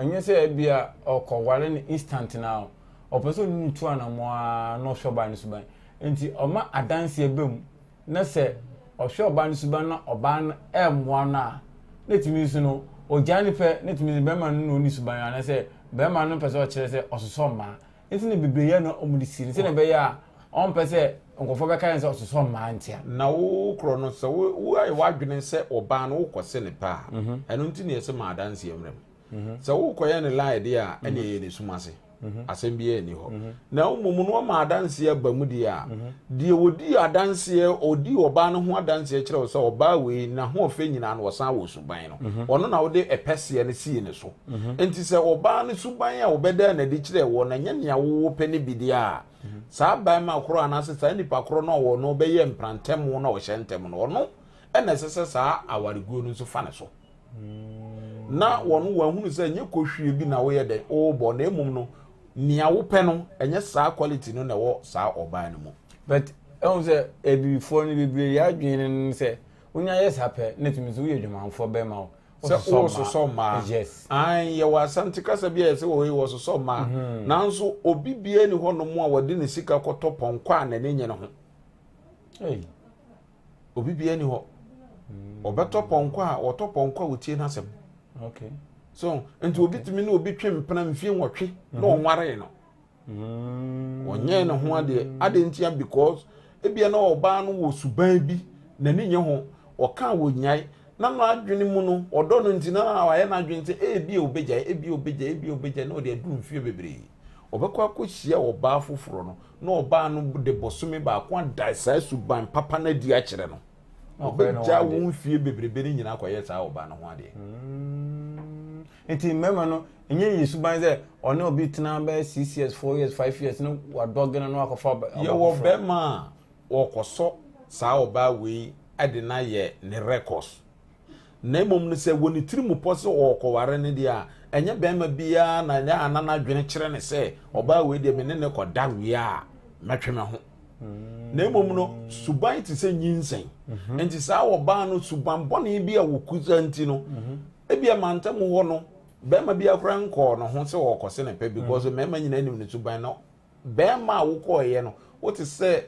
ɛnyɛ sɛ ebia ɔkɔware no instant na ɔpɛ sɛ ɔne no tu anammɔn ara na ɔhwɛ ɔbaa no suban. Nti ɔma adanseɛ ba mu na sɛ ɔhwɛ ɔbaa no suban na ɔbaa no ɛmmoa no a, na ɛtumi nso no ɔgyae no pɛ na ɛtumi sɛ bɛrima no na ɔni suban anaasɛ bɛrima no pɛ sɛ ɔkyerɛ sɛ ɔsosɔ mmaa. Nti na bebree yɛ no wɔde si no sɛdeɛ ɛbɛyɛ a ɔmpɛ sɛ nkurɔfoɔ bɛka yɛn sɛ ɔsosɔ mmaa ntia. Na wo korɔ no sɛ wo woayɛ w'adwene sɛ ɔbaa no wokɔse no pɛ a, mhm. ɛno nti na yɛsɛ ma adanseɛ mmerɛ mu. Mhm. Sɛ wokɔyɛ no lie deɛ a, ɛne mhm. ɛyɛ ne sum ase. Asɛm biara nni hɔ. Na mmom no ɔma adanseɛ aba mu deɛ a, deɛ ɔdii adanseɛ, ɔdii ɔbaa no ho adanseɛ kyerɛ wo sɛ ɔbaa wei n'ahoɔfɛ nyinaa no ɔsan wɔ suban no, ɔno na wode ɛpɛseɛ no sii ne so. Enti sɛ ɔbaa no suban a ɔbɛdaa no adi kyerɛɛ woɔ no nyɛ nea wopɛ no bi deɛ a, saa barima korɔ anaasɛ saa nipa korɔ no a ɔno bɛyɛ mprantɛm na ɔhyɛ ntɛm no, ɔno na ɛsɛ sɛ saa awareguo no nso fa ne so. Na wɔn wɔahunu sɛ nyɛ kɔhwie bi na woyɛ dɛn wobɔ na mmom no nea wopɛ no ɛnyɛ saa quality no na ɛwɔ saa ɔbaa no mu. But ɛhu sɛ abibifoɔ no bebree yɛ adwene no sɛ wonya yɛ saa pɛ na tumi sɛ woyɛ adwamanfoɔ bɛrima o. Sɛ wososɔ mmaa. Yes. Ae, yɛwɔ Asante kasa bi a yɛsɛ wɔ hɔ wɔsosɔ mmaa. Mhm. Nanso obi biara ni hɔnom a wɔde ne sika kɔtɔ pɔnkɔ a n'ani nye ne ho. Hey. Obi biara ni hɔ. Mm. Ɔbɛtɔ pɔnkɔ a wɔtɔ pɔnkɔ a wɔtie n'asɛm. Okay. So nti obi tumi ne obi twe mpena mfie nwɔtwe na mhm. ɔnwaree no. Ɔnyɛɛ ne ho adeɛ. Adɛn ntia? Because ebia na ɔbaa no wɔ suban bi n'ani nye ho, ɔka a wɔnyae. Na n'adwene mu no, ɔdɔ no nti na wayɛ n'adwene sɛ ebia ɔbɛgyae, ebia ɔbɛgyae, ebia ɔbɛgyae na ɔde aduru mfeɛ bebree. Ɔbɛkɔ akɔhyia ɔbaa foforɔ no, na ɔbaa no de bosome baako ada saa suban papa no adi akyerɛ no. Ɔbɛgya wo mfie bebrebe no nyinaa akɔyɛ saa ɔbaa no ho adeɛ. Mm. Nti mmarima no, ɛnyɛ yɛ suban sɛ ɔne obi tena bɛyɛ six years, four years, five years no wadɔge no na wakɔfa ɔba Yɛwɔ foforɔ. bɛrima a ɔkɔsɔ saa ɔbaa wei de no ayɛ ne records. Na mmom no sɛ wɔ ne tiri mu pɔ sɛ ɔrekɔware no deɛ a, ɛnyɛ bɛrima biara na ɛyɛ a na n'adwene kyerɛ no sɛ ɔbaa wei deɛ me ne no kɔda wie a mɛtwe me ho. Na mmom no suban te sɛ nyinsɛn. Mhm. Nti saa ɔbaa no suban bɔne bi a wɔkusa nti no, mhm. Ebia mantam hɔ no, bɛrima biara koraa nkɔɔ ne ho sɛ ɔrekɔse ne pɛ because mm. mmarima nyinaa nim ne suban no. Bɛrima a wokɔɔyɛ no, wote sɛ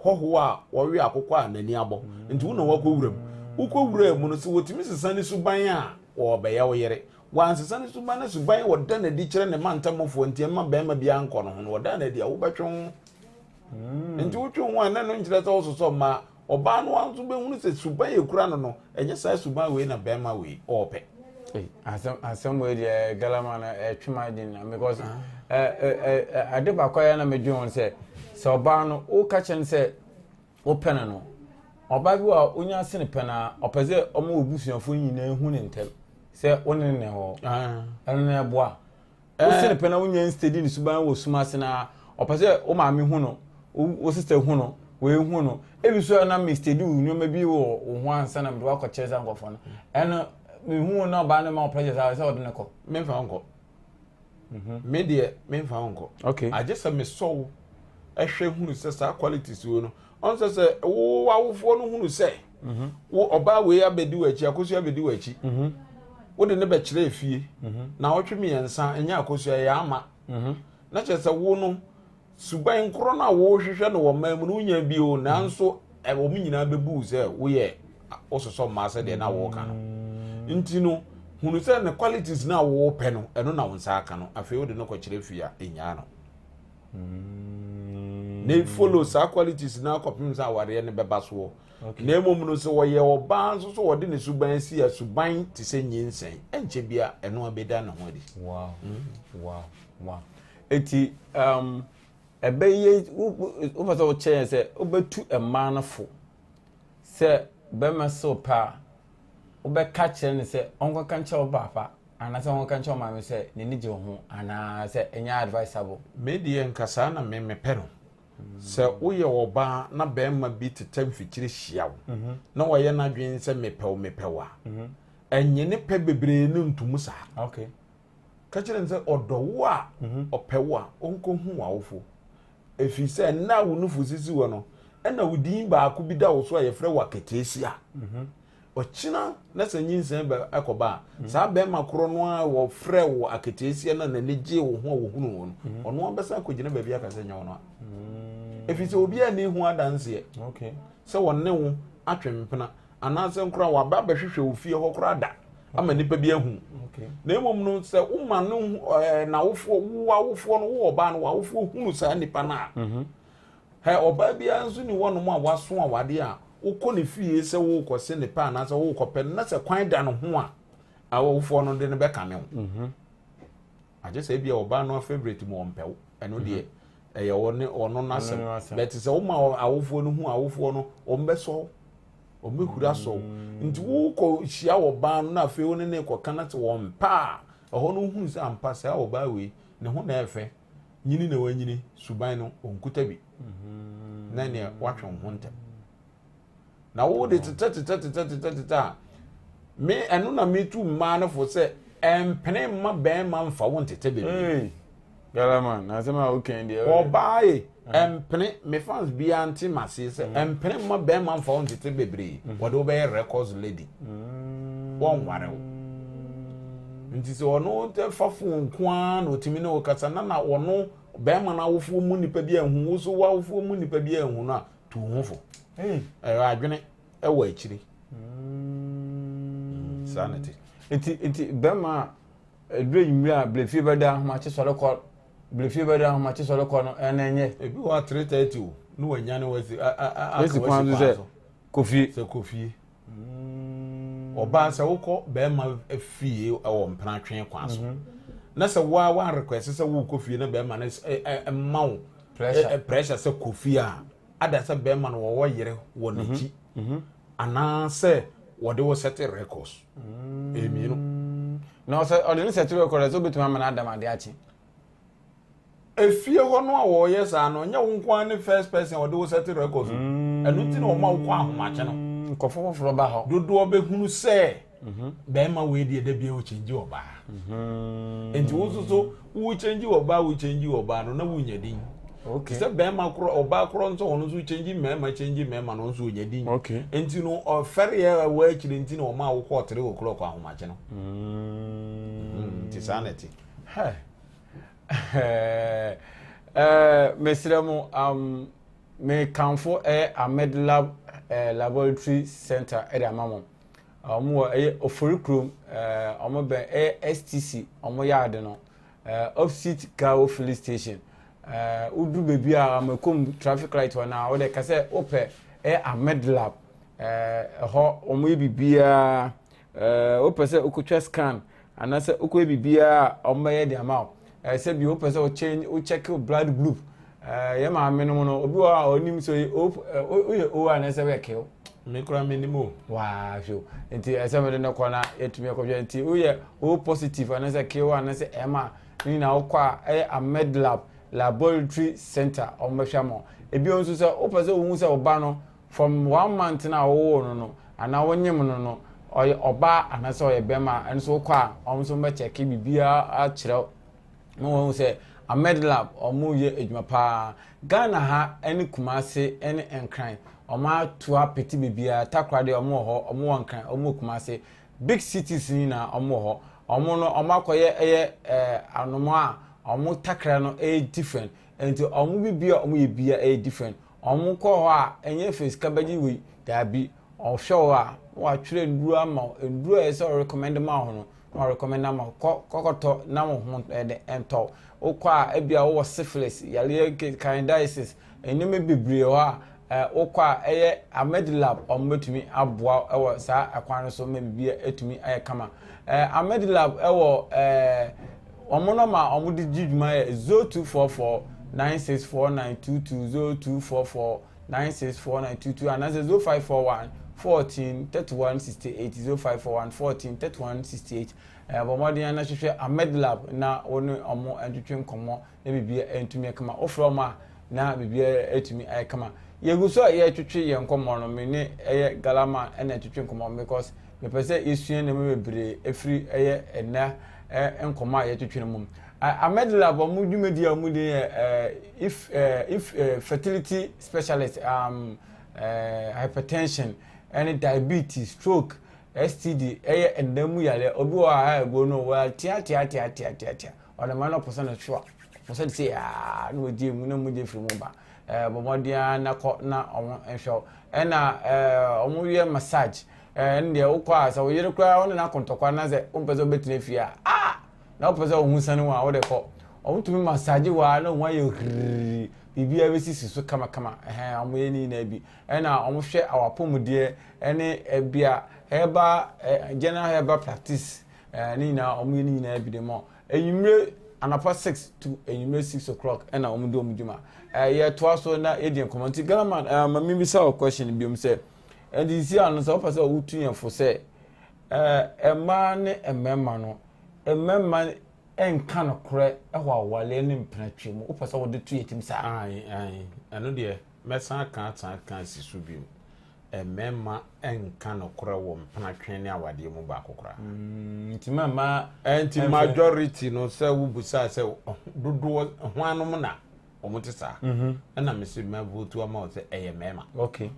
hɔhoɔ a wɔwe akokɔ a n'ani abɔ. Mm. Nti wo na wakɔ wuram. Wokɔ wura mu no, sɛ wɔtumi sesa ne suban a, wɔbɛyɛ wo yere. Wansesa ne suban na suban wɔda n'adi kyerɛ ne mantamfoɔ nti ɛma bɛrima biara nkɔ ne ho no, wɔda n'adi a wobɛtwe ho. Mm. Nti wotwe ho a na ɛno nkyerɛ sɛ wososɔ mmaa. Ɔbaa no ara nso bɛhunu sɛ suban a ɛkura no no, ɛnyɛ saa suban wei na barima wei ɔrepɛ. Asɛm asɛm wei deɛ galama no ɛtwe m'adwene na because ɛ ade baako a yɛ na medwene ho sɛ sɛ ɔbaa no woka kyerɛ no sɛ wopɛ no no ɔbaa bi wɔ a wonya sene pɛ no a ɔpɛ sɛ ɔmo wɔ busuafoɔ nyinaa hu ne ntɛm sɛ wo ne ne wɔ ɛno na ɛboa Wo sene pɛ na wonya nstedi ne suban wɔ sum ase na ɔpɛ sɛ wo maame hu no, wo sister hu no, wei hu no. Ebi so na me stedi wo nneɛma bi wɔ wo ho ansa na mede wakɔkyerɛ saa nkurɔfoɔ no. Ɛno mehu na ɔbaa no ma wo pressure saa sɛ ɔde no kɔ. Memfa wo nkɔ. Mhm. Me deɛ memfa wo nkɔ. Okay. Agye sɛ mesɔ wo ɛhwɛ hunu sɛ saa qualities wei no ɔnsɛ sɛ wo awofoɔ no hunu sɛ mhm. wo ɔbaa wei abɛdi w'akyi akosua abɛdi w'akyi mhm. wode ne bɛkyerɛ efie mhm. na ɔtwe mmiɛnsa ɛnyɛ akosua ɛyɛ ama na kyerɛ sɛ wo no suban korɔ no a wohwehwɛ no wɔ mmaa mu no wonya bi o nanso wɔn nyinaa bɛbu sɛ woyɛ. wososɔ mmaa sɛdeɛ na wɔreka no. Nti no, hunu sɛ ne qualities no a wopɛ no, ɛno na wo nsa aka no. Afei wode no kɔkyerɛ fie a, ɛnyaa no. Na follow saa qualities no akɔpem sɛ awareɛ no bɛba soɔ. Na mmom no sɛ wɔyɛ ɔbaa nso so wɔde ne suban si a suban te sɛ nyinsɛn, ɛnkyɛ bia ɛno abɛda ne ho adi. Wow. Mm. Wow. Wow. Eti um, ɛbɛyɛ wopɛ sɛ wokyɛ yɛn sɛ wobɛtu mmaa no fo sɛ bɛrima sew pɛ a wobɛka kyerɛ no sɛ ɔnkɔka nkyerɛ wo paapa anaasɛ ɔnkɔka nkyerɛ wo maame sɛ n'ani gye wo ho anaasɛ ɛnyɛ advisable. Me deɛ nka saa na me mepɛ no. Sɛ woyɛ ɔbaa na bɛrima bi tetɛ mfikyire hyia wo mhm. na wayɛ n'adwene sɛ mepɛ wo mepɛ wo a, mhm. ɛnye ne pɛ bebree no ntom saa. Okay. Ka kyerɛ no sɛ ɔdɔ wo a, mhm. ɔpɛ wo a, ɔnkɔhu w'awofo. Ɛfiri sɛ nna a wo nufu sisi hɔ no, ɛna wo din baako bi da wo so a yɛfrɛ wo aketeesia. Mhm. Ɔkyena na sɛ nyinsɛn bɛ ɛkɔba a, mhm. saa bɛrima korɔ no a wɔfrɛ wo aketeesia na n'ani gye wo ho a wɔhunu wo no, ɔno abɛsan akɔgyina baabi aka sɛ nyɛ wo no a. Ɛfiri sɛ obiara nni ho adanseɛ sɛ wɔne wo atwe mpena anaasɛ nkora waba abɛhwehwɛ wo fie hɔ koraa da ama nipa bi ahu na mmom no sɛ woma no ɛɛ n'awofoɔ wo awofoɔ no wo ɔbaa no w'awofoɔ hunu saa nipa no a mhm. hɛ ɔbaa biara nso ni hɔnom a waso awadeɛ a wokɔ ne fie sɛ wokɔ se ne pɛ anaasɛ wokɔ pɛ no na sɛ kwan da no ho a awofoɔ no de no bɛkame wo mhm. agye sɛ ebia ɔbaa no afavourite mu ɔmpɛ wo ɛno mhm. deɛ ɛyɛ ɔne ɔno n'asɛm bɛte sɛ woma awofoɔ no hu awofoɔ no wɔn bɛsɔ wɔn bɛhuri asɔ wo nti wokɔ hyia ɔbaa no na afei wo ne ne kɔka na sɛ wɔn mpa a ɛhɔ no wohunu sɛ ampa saa ɔbaa wei ne ho na ɛfɛ nyini na wanyini suban no ɔnkuta bi na neɛ watwe wo ho ntɛm na wo de tetɛ tetɛ tetɛ tetɛ tetɛ a me ɛno na metu mmaa no fo sɛ ɛmpene mma bɛrima mfa wo ntetɛ bebree. Galaman, na asɛm a wokan deɛ. Ɔbaa ye, ɛmpene me fans biara nte m'aseɛ sɛ mm. ɛmpene mma bɛrima mfa wo ntete bebree. Mm. Wɔde wo bɛyɛ records lady. Mm. Wɔnware wo. Nti sɛ ɔno fa phone nko ara na ɔtumi ne wo kasa na na ɔno bɛrima no awofoɔ mu nipa bi anhu wo so w'awofoɔ mu nipa bi anhu no a tu ho fo. Ɛyɛ adwene ɛwɔ akyiri. Saa na ɛte. Nti nti bɛrima a Ɛduru anwummere a, Blefie bɛda ahomakye sɔre kɔ Blefie bɛda ahomakye sɔre kɔ no, ɛna ɛnyɛ. Ebi wɔ hɔ 3:30 o, ne wanyane wasi a a a aka wasi kwan so. Kɔ fie. Sɛ kɔ fie. Ɔbaa sɛ wokɔ bɛrima fie wɔ mpena twe kwan so. Mhm. Na sɛ woa wa request sɛ wokɔ fie na bɛrima no ma wo pressure sɛ kɔ fie a, ada sɛ bɛrima no wɔwɔ yere wɔ mhm. n'akyi. Mhm. Anaasɛ wɔde wo sɛte records. Ɛyɛ mmienu. Na ɔsɛ ɔde ne sɛte records sɛ obetumi ama no adam ade akye. Efie hɔ no a wɔyɛ saa no, nyɛ wo nko ara ne first person a ɔde wo sɛte records o. Mm. Ɛno nti na wɔma wokɔ ahomakye no. Nkurɔfoɔ foforɔ ba hɔ. Dodoɔ bɛhunu sɛ mhm. bɛrima wei deɛ da biara ɔkyɛngye ɔbaa. Mhm. Nti wo nso so wokyɛngye ɔbaa wokyɛngye ɔbaa no na wonya din. Okay. Te sɛ bɛrima korɔ ɔbaa korɔ nso ɔno nso kyɛngye mmarima kyɛngye mmarima no nso ɔnya din. Okay. Nti no ɔfɛreɛ ɛwɔ akyire nti na ɔma wokɔ ɔtere wɔ korɔ kɔ ahomakye no. Mm. Nti saa na ɛte. Hey. Eh, mesrɛ mo um, mekamfo ɛyɛ Ahmed Lab eh, Laboratory Center ɛde ama mo. Wɔn wɔ ɛyɛ Ofori kurom, eh, wɔn bɛn ɛyɛ STC, wɔn yɛ ade no. Eh, opposite Gawo filling station. Eh, woduru baabi a Amakom traffic light hɔ na wode ka sɛ wopɛ ɛyɛ Ahmed Lab. Eh, ɛhɔ wɔn yɛ biribiara. Eh, wopɛ sɛ wokɔtwa scan anaasɛ wokɔyɛ biribiara a wɔbɛyɛ de ama wo. Eh, sɛ bi wopɛ sɛ wo change wo check wo blood group. Eh, yɛ maame no mu no obi wɔ hɔ a ɔnim sɛ ɔyɛ O eh, woyɛ O anaasɛ woyɛ K. Me koraa menim o. Waa hwɛ o. Nti ɛsɛ mede no kɔ na yɛtumi akɔhwɛ. Nti woyɛ O positive anaasɛ K anaasɛ M a, ne nyinaa wokɔ a ɛyɛ Ahmed Lab Laboratory Center wɔn bɛhwɛ ama wo. Ebi nso sɛ wopɛ sɛ wohu sɛ wo ba no from one month na wowoo no no anaa wonyem no no ɔyɛ ɔbaa anaasɛ ɔyɛ bɛrima a, ɛno nso wokɔ a wɔn nso bɛkyɛke biribiara akyerɛ wo. Na wɔahu sɛ Ahmed Lab wɔn yɛ adwuma paa. Ghana ha ne Kumasi ne Nkran wɔn ato apete baabiara. Takoradi wɔn wɔ hɔ, wɔn wɔ Nkran, wɔn wɔ Kumasi. Big cities nyinaa wɔn wɔ hɔ. Wɔn no wɔn akɔyɛ ɛyɛ ɛɛ anomaa a wɔn takra no ɛyɛ different. Nti wɔn biribi a wɔn yɛ biara ɛyɛ different. Wɔn kɔ hɔ a ɛnyɛ fɛ sika bɛgye wei daabi. Ɔhwɛ wo a. na watwerɛ nnuro ama wo. Nnuro a ɛsɛ sɛ ɔrecommend ma wo no, na ɔrecommend ama wo. Kɔ kɔkɔtɔ na wo ho ɛdɛ ɛntɔ wo. Wokɔ a ebia wowɔ syphilis, yareɛ candidiasis, nneɛma bebree wɔ hɔ a wokɔ a ɛyɛ Ahmed Lab wɔn bɛtumi aboa wɔ saa ɛkwan no so ma biribi atumi ayɛ kama. Ahmed Lab ɛwɔ wɔn nɔma a wɔde di dwuma yɛ 0244 964922 0244 964922 anaasɛ 0541 14 31 68 0541 14 31 68. Bɔ mmɔden na hwehwɛ Ahmed Lab na wo ne wɔn ntwetwe nkɔmmɔ na biribiara ntumi ayɛ kama. Wofrɛ wɔn a na biribiara atumi ayɛ kama. Yɛgu so a yɛretwetwe yɛn nkɔmmɔ no, me ne ɛyɛ Galaman na ɛtwetwe nkɔmmɔ because mepɛ sɛ yɛsua nneɛma bebree ɛfiri ɛyɛ ɛnɛ nkɔmmɔ a yɛtwetwe no mu. Ahmed Lab wɔn dwumadi a wɔn di yɛ if if fertility specialist, hypertension ɛne diabetes, stroke, STD ɛyɛ ɛnna mu yareɛ. Obi wɔ ha a ɛgo no wɔateateateateatea ɔde ma no ɔpɔ sɛ no hwewa ɔpɔ sɛ de sɛ yaa na wɔgye mu na mogye firi mu ba. Bɔ mmɔden ara na kɔ na wɔn nhwɛ wo. Ɛna wɔn yɛ massage. Ɛno deɛ wokɔ a sɛ wo yere koraa wo ne no akɔntɔkwa na sɛ wompɛ sɛ wobɛtena fie a ah na wopɛ sɛ wo ho sane wo a wode kɔ. Wɔn tumi massage wo a na wɔn ayɛ hurrii biribiara bɛsisi so kamakama. Ɛhɛn wɔn yɛ ne nyinaa bi. Ɛna wɔn hwɛ awapɔmudeɛ ɛne ɛbia herbal general herbal practice ne nyinaa wɔn yɛ ne nyinaa bi de ma. Enyimire anapa 6 to enyimire 6 o'clock ɛna wɔn di wɔn dwuma. Yɛtoa so na yɛdi nkɔmɔ nti Ghana man ma mi bisa wɔ question biom sɛ ɛnti si ano sɛ wɔpɛ sɛ wotu yɛn fo sɛ mmaa ne mmarima no mmarima nka nokorɛ wɔ awaleɛ ne mpenatwe mu wopɛ sɛ wode to yɛ tim saa. Ayi ayi ɛno deɛ mɛsan aka asan aka asi so biom mmarima nka nokorɛ wɔ mpenatwe ne awadeɛ mu baako koraa. Nti ma mmaa. Nti majority no sɛ wobusaa sɛ dodoɔ hwanom na wɔn te saa. Ɛna mese mɛ vote ama wo sɛ ɛyɛ mmarima. Okay.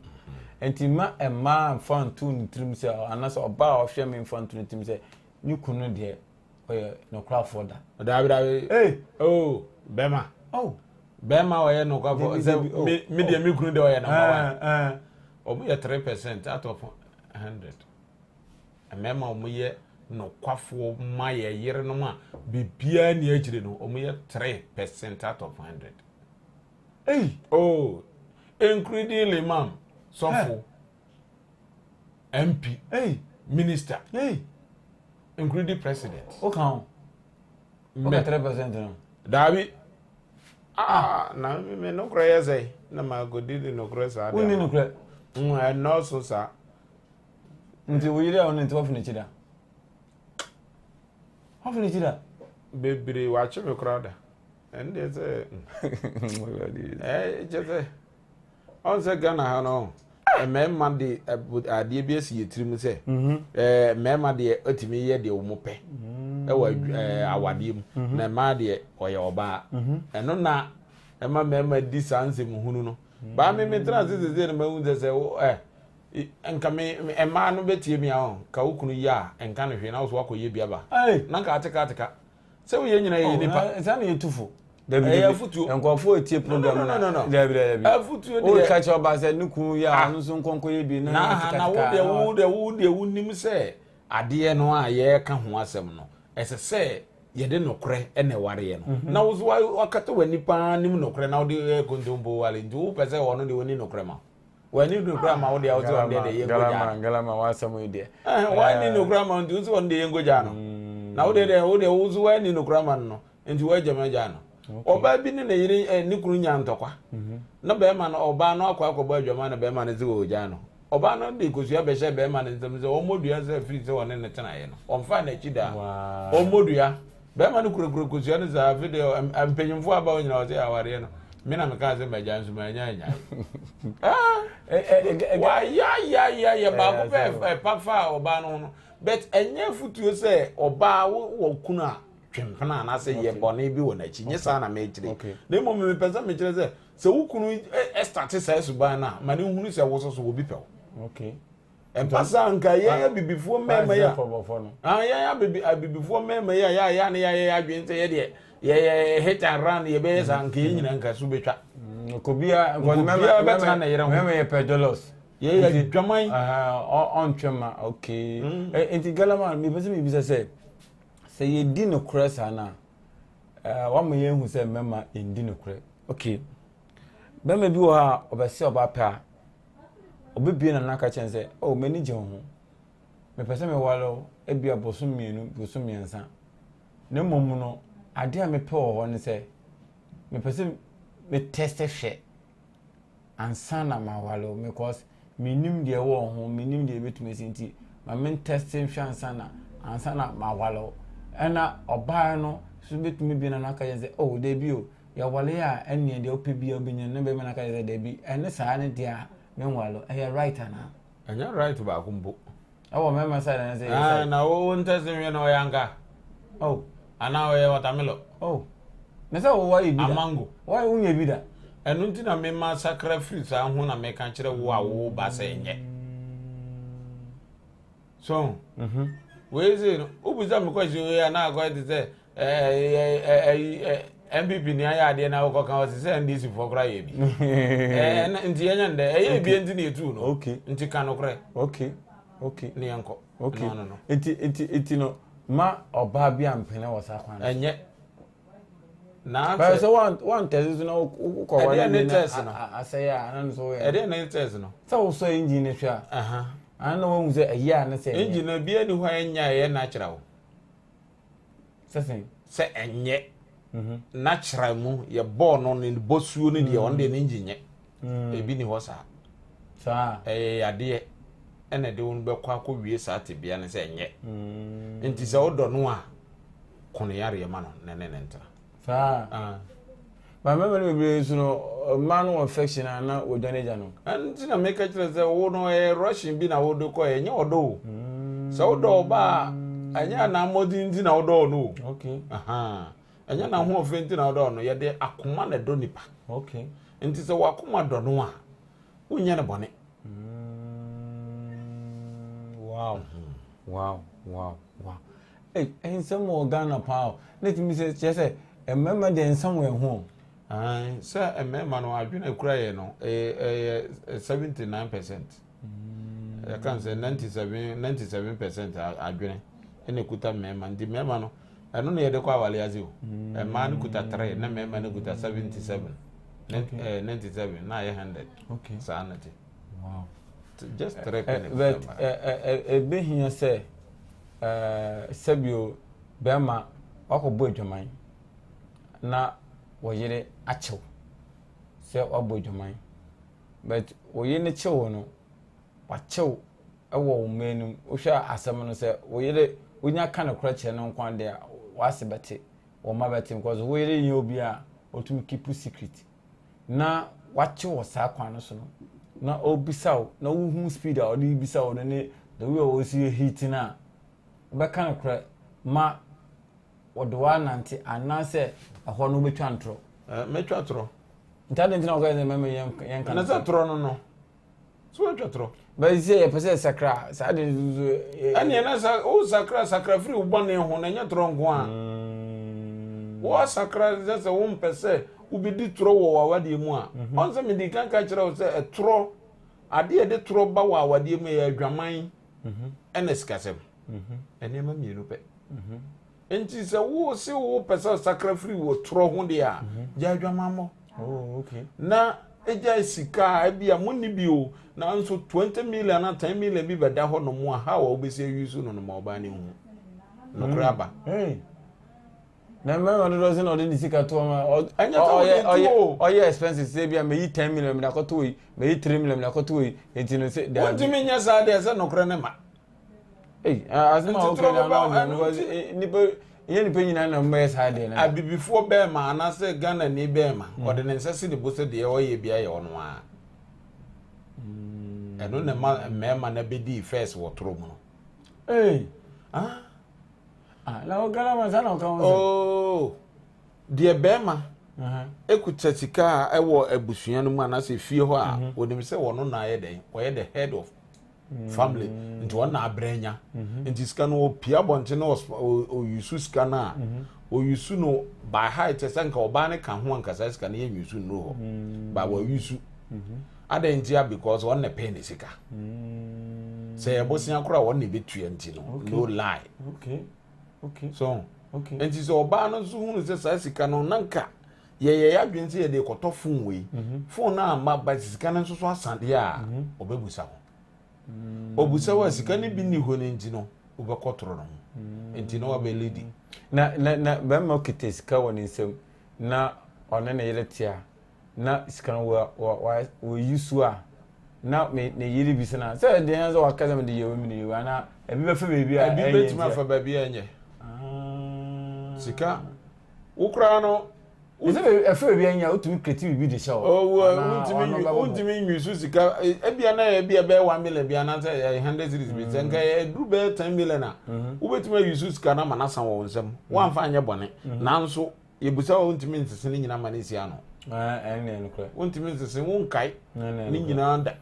Nti ma mmaa nfa nto ne tirim sɛ anaasɛ ɔbaa a ɔhwɛ me nfa nto ne tirim sɛ ne kunu deɛ ɔyɛ nokorafoɔ da. Dabi dabi. Hey. Oh bɛrima. Oh. Bɛrima ɔyɛ nokorafoɔ sɛ oh, me me deɛ oh. me kunu deɛ ɔyɛ number one. Wɔn yɛ 3% out of 100. Mmarima wɔn yɛ nokwafoɔ ma yɛ yerenom a biribiara ni akyire no wɔn yɛ 3% out of 100. Hey. Oh including imam sɔfo. MP. Hey. Minister. Hey. Including president. O kan o. O ka 3% no. Daabi. Ah, na me nokorɛ yɛ sɛ na ma kɔdi di nokorɛ saa deɛ. Wonni nokorɛ. Ɛnɔɔso saa. Nti wo yere a ɔno nti wafi n'akyi da. Wafi n'akyi da. Bebree wakye me koraa da. Ɛno deɛ sɛ. Ɛɛ kyɛ sɛ. Ɔn sɛ Ghana ha no mmarima de adeɛ bi asi yɛ tirim sɛ mhm. mmarima deɛ atumi yɛ deɛ wɔn pɛ mhm. ɛwɔ awadeɛ mu mhm. na mmaa deɛ ɔyɛ ɔbaa ɛno na ɛma mmarima di saa nsɛm hunu no baa mi mi tena ase sese na ma hu sɛ sɛ ɛ nka me mmaa no bɛtie mi ahɔ ka wo kunu yɛ a nka no hwee na wo so wakɔ yɛ bi aba na nka ateka ateka sɛ woyɛ nyina yɛ nipa. Saa na yɛtu fo. Dabi dabi afutuo. Nkurɔfoɔ etie program na. No no no. Dabi dabi. Afutuo deɛ. O ka kyerɛ ɔbaa sɛ ne kun yɛ a ɔno nso nkɔnkɔ yɛ bi na na tika tika. Na wo deɛ wo deɛ wo deɛ wo nim sɛ adeɛ no a yɛreka ho asɛm no ɛsɛ sɛ yɛde nokorɛ ɛna ɛwareɛ no mhm. na wo so wakata w'ani paa nim nokorɛ na wode yɛ kontompo ware nti wopɛ sɛ ɔno deɛ ɔni nokorɛ ma w'ani nokorɛ ma wo deɛ wo sɛ ɔno deɛ deɛ yɛ nkogya no galama w'asɛm yi deɛ w'ani nokorɛ ma nti wo sɛ ɔno deɛ yɛ nkogya no mm. na wo deɛ deɛ wo deɛ wo so w'ani nokorɛ ma no no nti w'agya ma gya no ɔbaa bi ne ne yere eh, ne kunu nya ntɔkwa mhm. na bɛrima no ɔbaa no akɔ akɔbɔ adwama na bɛrima no sɛ ɔgya no ɔbaa no de kosua bɛhyɛ bɛrima no nsam sɛ ɔmmɔ dua sɛ firi sɛ ɔne ne tenaeɛ no ɔmfa n'akyi daa ɔmmɔ dua Bɛrima no kurakura kosua no saa afei deɛ mpanyinfoɔ aba hɔ nyinaa ɔsɛ awareɛ no me na mekaa sɛ magya nso manya anyae wayayayayɛ baako pɛ ɛpa fa ɔbaa no ho no but ɛnyɛ afutuo sɛ ɔbaa wɔ kunu a twempena anaasɛ yɛ bɔne bi wɔ n'akyi nyɛ saa na mekyerɛ na mmom mepɛ sɛ mekyerɛ sɛ sɛ wo kunu ɛstate saa suban no a ma ne hunu sɛ wo so so obi pɛ wo Ɛba saa nka yɛn abibifoɔ mmarima yi a ah, yɛn abibi abibifoɔ mmarima yi a yɛ a yɛ a ne yɛayɛ yɛ adwene sɛ yɛ deɛ yɛyɛ hit and run yɛbɛyɛ saa nka yɛn nyinaa nka so bɛtwa. Nkobia nkobia bɛtena ne yere ho. Mmarima yɛ pɛ jealous. Yɛyɛ adwaman. Ɔntwe ma okay. Mm. Nti Galama mepɛ sɛ mebisa sɛ sɛ yɛdi nokorɛ saa no a wama yɛahu sɛ mmarima ɛndi nokorɛ. Okay. Bɛrima bi wɔ hɔ a ɔbɛsɛ ɔba pɛ a ɔbɛbie n'ano aka kyerɛ no sɛ oh m'ani gye wo ho mepɛ sɛ meware wo ebia bosom mmienu bosom mmiɛnsa na mmom no adeɛ a mepɛ wɔ hɔ ne sɛ mepɛ sɛ me test hwɛ ansa na maware wo because mennim deɛ ɛwɔ wo ho mennim deɛ ɛbɛtumi asi nti ma me test nhwɛ ansa na ansa na maware wo ɛna ɔbaa no so bɛtumi bi na no aka kyerɛ sɛ oh dabi o yɛware a ɛnneɛ deɛ wopɛ biara wobɛnya no na bɛrima no aka kyerɛ sɛ dabi ɛne saa ne deɛ a menware wo ɛyɛ right anaa ɛnyɛ right baako mpo Ɛwɔ mmarima side anaa sɛ yɛ side. Ah, na wo ntɛsi nwi na ɔyɛ anka. Oh. Anaa ɔyɛ watermelon. Oh. Na sɛ wo wayɛ bi da. Amango. Wayɛ wo bi da. Ɛno nti na mema sakra firi saa ho na meka kyerɛ wo a wo ba sɛ ɛnyɛ. So. Mhm. Wei sei no, wobisa me question wei a na akɔyɛ te sɛ ɛɛ NPP ni ayɛ adeɛ na wokɔka ɔse sɛ NDC foɔ koraa yɛ bi. Ɛɛ nti yɛnyɛ no dɛ ɛyɛ bi nti na yɛtuu no. Okay. Nti ka nokorɛ. Okay. Okay. Ne yɛnkɔ. Okay. No, no, no. Nti nti nti no ma ɔbaa bi ampene wɔ saa kwan no. Ɛnyɛ. Na sɛ sɛ wɔn wɔn tɛsi so na wokɔ wale ne tɛsi no asɛyɛ a ɛna nso yɛ. Ɛdeɛ ne tɛsi no. Sɛ wosɔ engine no hwɛ a. Ana na wɔn sɛ ɛyɛ a ne sɛ. Engine no bi ani hɔ a ɛnya ɛyɛ natural. Sɛ sɛn. Sɛ ɛnyɛ natural mu yɛ bɔɔl no ne bɔsuo no deɛ ɔno deɛ ne engine nyɛ. Ebi ni hɔ saa. Saa. Ɛyɛ yadeɛ ɛna ɛde wɔn bɛkɔ akɔ wie saa tebea no sɛ ɛnyɛ. Nti sɛ wodɔ no a ko ne yareɛ ma no na ne ne ntena. Saa. Ah. Ba mmarima no bebree nso no mmaa no wɔ infection a na wɔdwane agya no. Ɛno nti na meka kyerɛ sɛ wo no ɛyɛ rushing bi na wode kɔ ɛnyɛ ɔdɔ o. Sɛ wodɔ ɔba a ɛnyɛ anammɔden nti na wodɔ no o. Okay. Aha. Ɛnyɛ n'ahoɔfɛ nti na wodɔ no yɛde akoma na ɛdɔ nipa. Okay. Nti sɛ wakoma dɔ no a wonyɛ no bɔne. Mm, wow. Wow, wow, wow. Ei, nsɛm wɔ Ghana paa o. Ne tumi sɛ kyerɛ sɛ mmarima deɛ nsɛm wɔ ɛho o. Ae, sɛ mmarima no adwene akura yɛ no ɛyɛ 79%. Yɛka sɛ 97 97% adwene ɛna ekuta mmarima nti mmarima no ɛno na yɛde kɔ awale ase o. Mmaa no kuta 3 na mmarima no kuta 77. 97 na ayɛ 100. Okay. Saa na te. Wow. Just 3 pɛ na ekuta mmaa. But ɛbɛhia sɛ Ɛɛ sɛbio bɛrima wakɔbɔ adwaman na wo yere akyew sɛ wabɔ adwaman but wo yere no kyew no wakyew wɔ wo mma anim wohwɛ asɛm no sɛ wo yere wonya ka nokorɛ kyerɛ no nko ara deɛ w'ase bɛte wo mma bɛte because wo yere nyɛ obi a ɔtumi keep secret na wakye wɔ saa kwan no so no na ɔrebisa wo na wohu speed a ɔde rebisa wo no ne the way a ɔsi yɛ heat no a wobɛka no korɛ ma wɔde wo anante anaasɛ ɛhɔ no wobɛtwa ntorɔ. Mɛtwa torɔ. Nti adɛn nti na wɔka sɛ mɛma yɛnka no sɛ torɔ no no so wɔatwa torɔ. Bɛyɛ sɛ yɛpɛ sɛ sakra saa de nso. Ɛnneɛ na sa wo sakra sakra firi wo bɔne ho na ɛnyɛ torɔ nko a. Mm. Wɔasakra sɛ sɛ wompɛ sɛ wobɛdi torɔ wɔ w'awadeɛ mu a. Mhm. Ɔn sɛ mede kan ka kyerɛ wo sɛ ɛtorɔ adeɛ yɛde torɔ ba wɔ awadeɛ mu yɛ adwaman mhm. ɛna sikasɛm. Mhm. Nneɛma mmienu pɛ. Nti sɛ wo se wo pɛ sɛ sakra firi wɔ torɔ ho deɛ a, gya adwamammɔ. Oh, okay. Na gya sika a ebi a monni bi o, nanso 20 million na 10 million bi bɛda hɔ nom a how a wobɛsi ayi so no no ma ɔbaa no hu. Nokorɛ aba. Hey. Na mmarima dodoɔ sɛ na ɔde ne sika to ɔma Ɛnyɛ sɛ wɔde to o. ɔyɛ expenses sɛ bi a meyi 10 million mede akɔto wei, meyi 3 million mede akɔto wei, nti no sɛ daabi. Wontumi nyɛ saa deɛ sɛ nokorɛ ne ma. Ei, asɛm a woka nyinaa na ɔnyɛ because eh, nipa nyɛ nipa nyinaa na mbɛyɛ saa deɛ no. Abibifoɔ bɛɛma anaasɛ Ghanani bɛɛma hmm. ɔde ne nsa si ne bo sɛ deɛ ɔyɛ bia yɛ ɔno ara. Hmm. Ɛno na ɛma mmarima no bɛdii first wɔ toro mu no. Ei. Ah. Ah, na wo Ghana man saa na ɔka ho sɛ. Oh. Deɛ bɛɛma ekuta sika a ɛwɔ abusua no mu anaasɛ fie hɔ a mhm. onim sɛ wɔn na ayɛ dɛn wɔyɛ the head of family nti wɔn na abrɛ nya mhm. nti sika no opia abɔnten na oyusu sika no a mhm. oyusu no by height sɛ nka ɔbaa no ka ho ankasa sika no yɛ nyusu nnuro hɔ mm. ba wɔyusu mhm. Adɛn ntia because ɔno na pɛn ne sika. Sɛ yɛ bosea koraa ɔno na ɛbɛtua nti no no lie. Okay. Okay. So okay. Nti sɛ ɔbaa no nso hunu sɛ saa sika no na nka yɛyɛ yɛ adwene sɛ yɛde kɔtɔ phone wei. Mhm. Phone no amma ba sika no nso so asa deɛ a mhm. ɔbɛbusa ho. Mm. Ɔbusa hɔ a sika no bi nni hɔ no nti no wobɛkɔ toro no ho. Mm. Nti na wabɛ lady. Na na na bɛrima kita sika wɔ ne nsam na ɔne ne yere te a na sika no wɔ wɔ wɔyi so a na me ne yere bi sena sɛ deɛ yɛn sɛ waka sɛ mede yɛ wei mede yɛ wei anaa ebi bɛfa baabi a ɛnyɛ ebi bɛtumi afa baabi a ɛnyɛ ah. sika wo koraa no ɛsɛ ɛfɛ baabi a ɛnyɛ wotumi kreti biribi de hyɛ hɔ ɔwɔ wontumi nwi so sika ebia na ebi ɛbɛyɛ one million bi anaasɛ ɛyɛ hundred series bi sɛ nka ɛduru bɛyɛ ten million a mhm. wobɛtumi ayi so sika no ama no asa wɔ wo nsam mhm. woamfa anyɛ bɔne mhm. nanso Yɛbisa wo a wontumi nsese ne nyinaa ma no nsi ano. Wontumi nsese wonkae ne nyinaa da.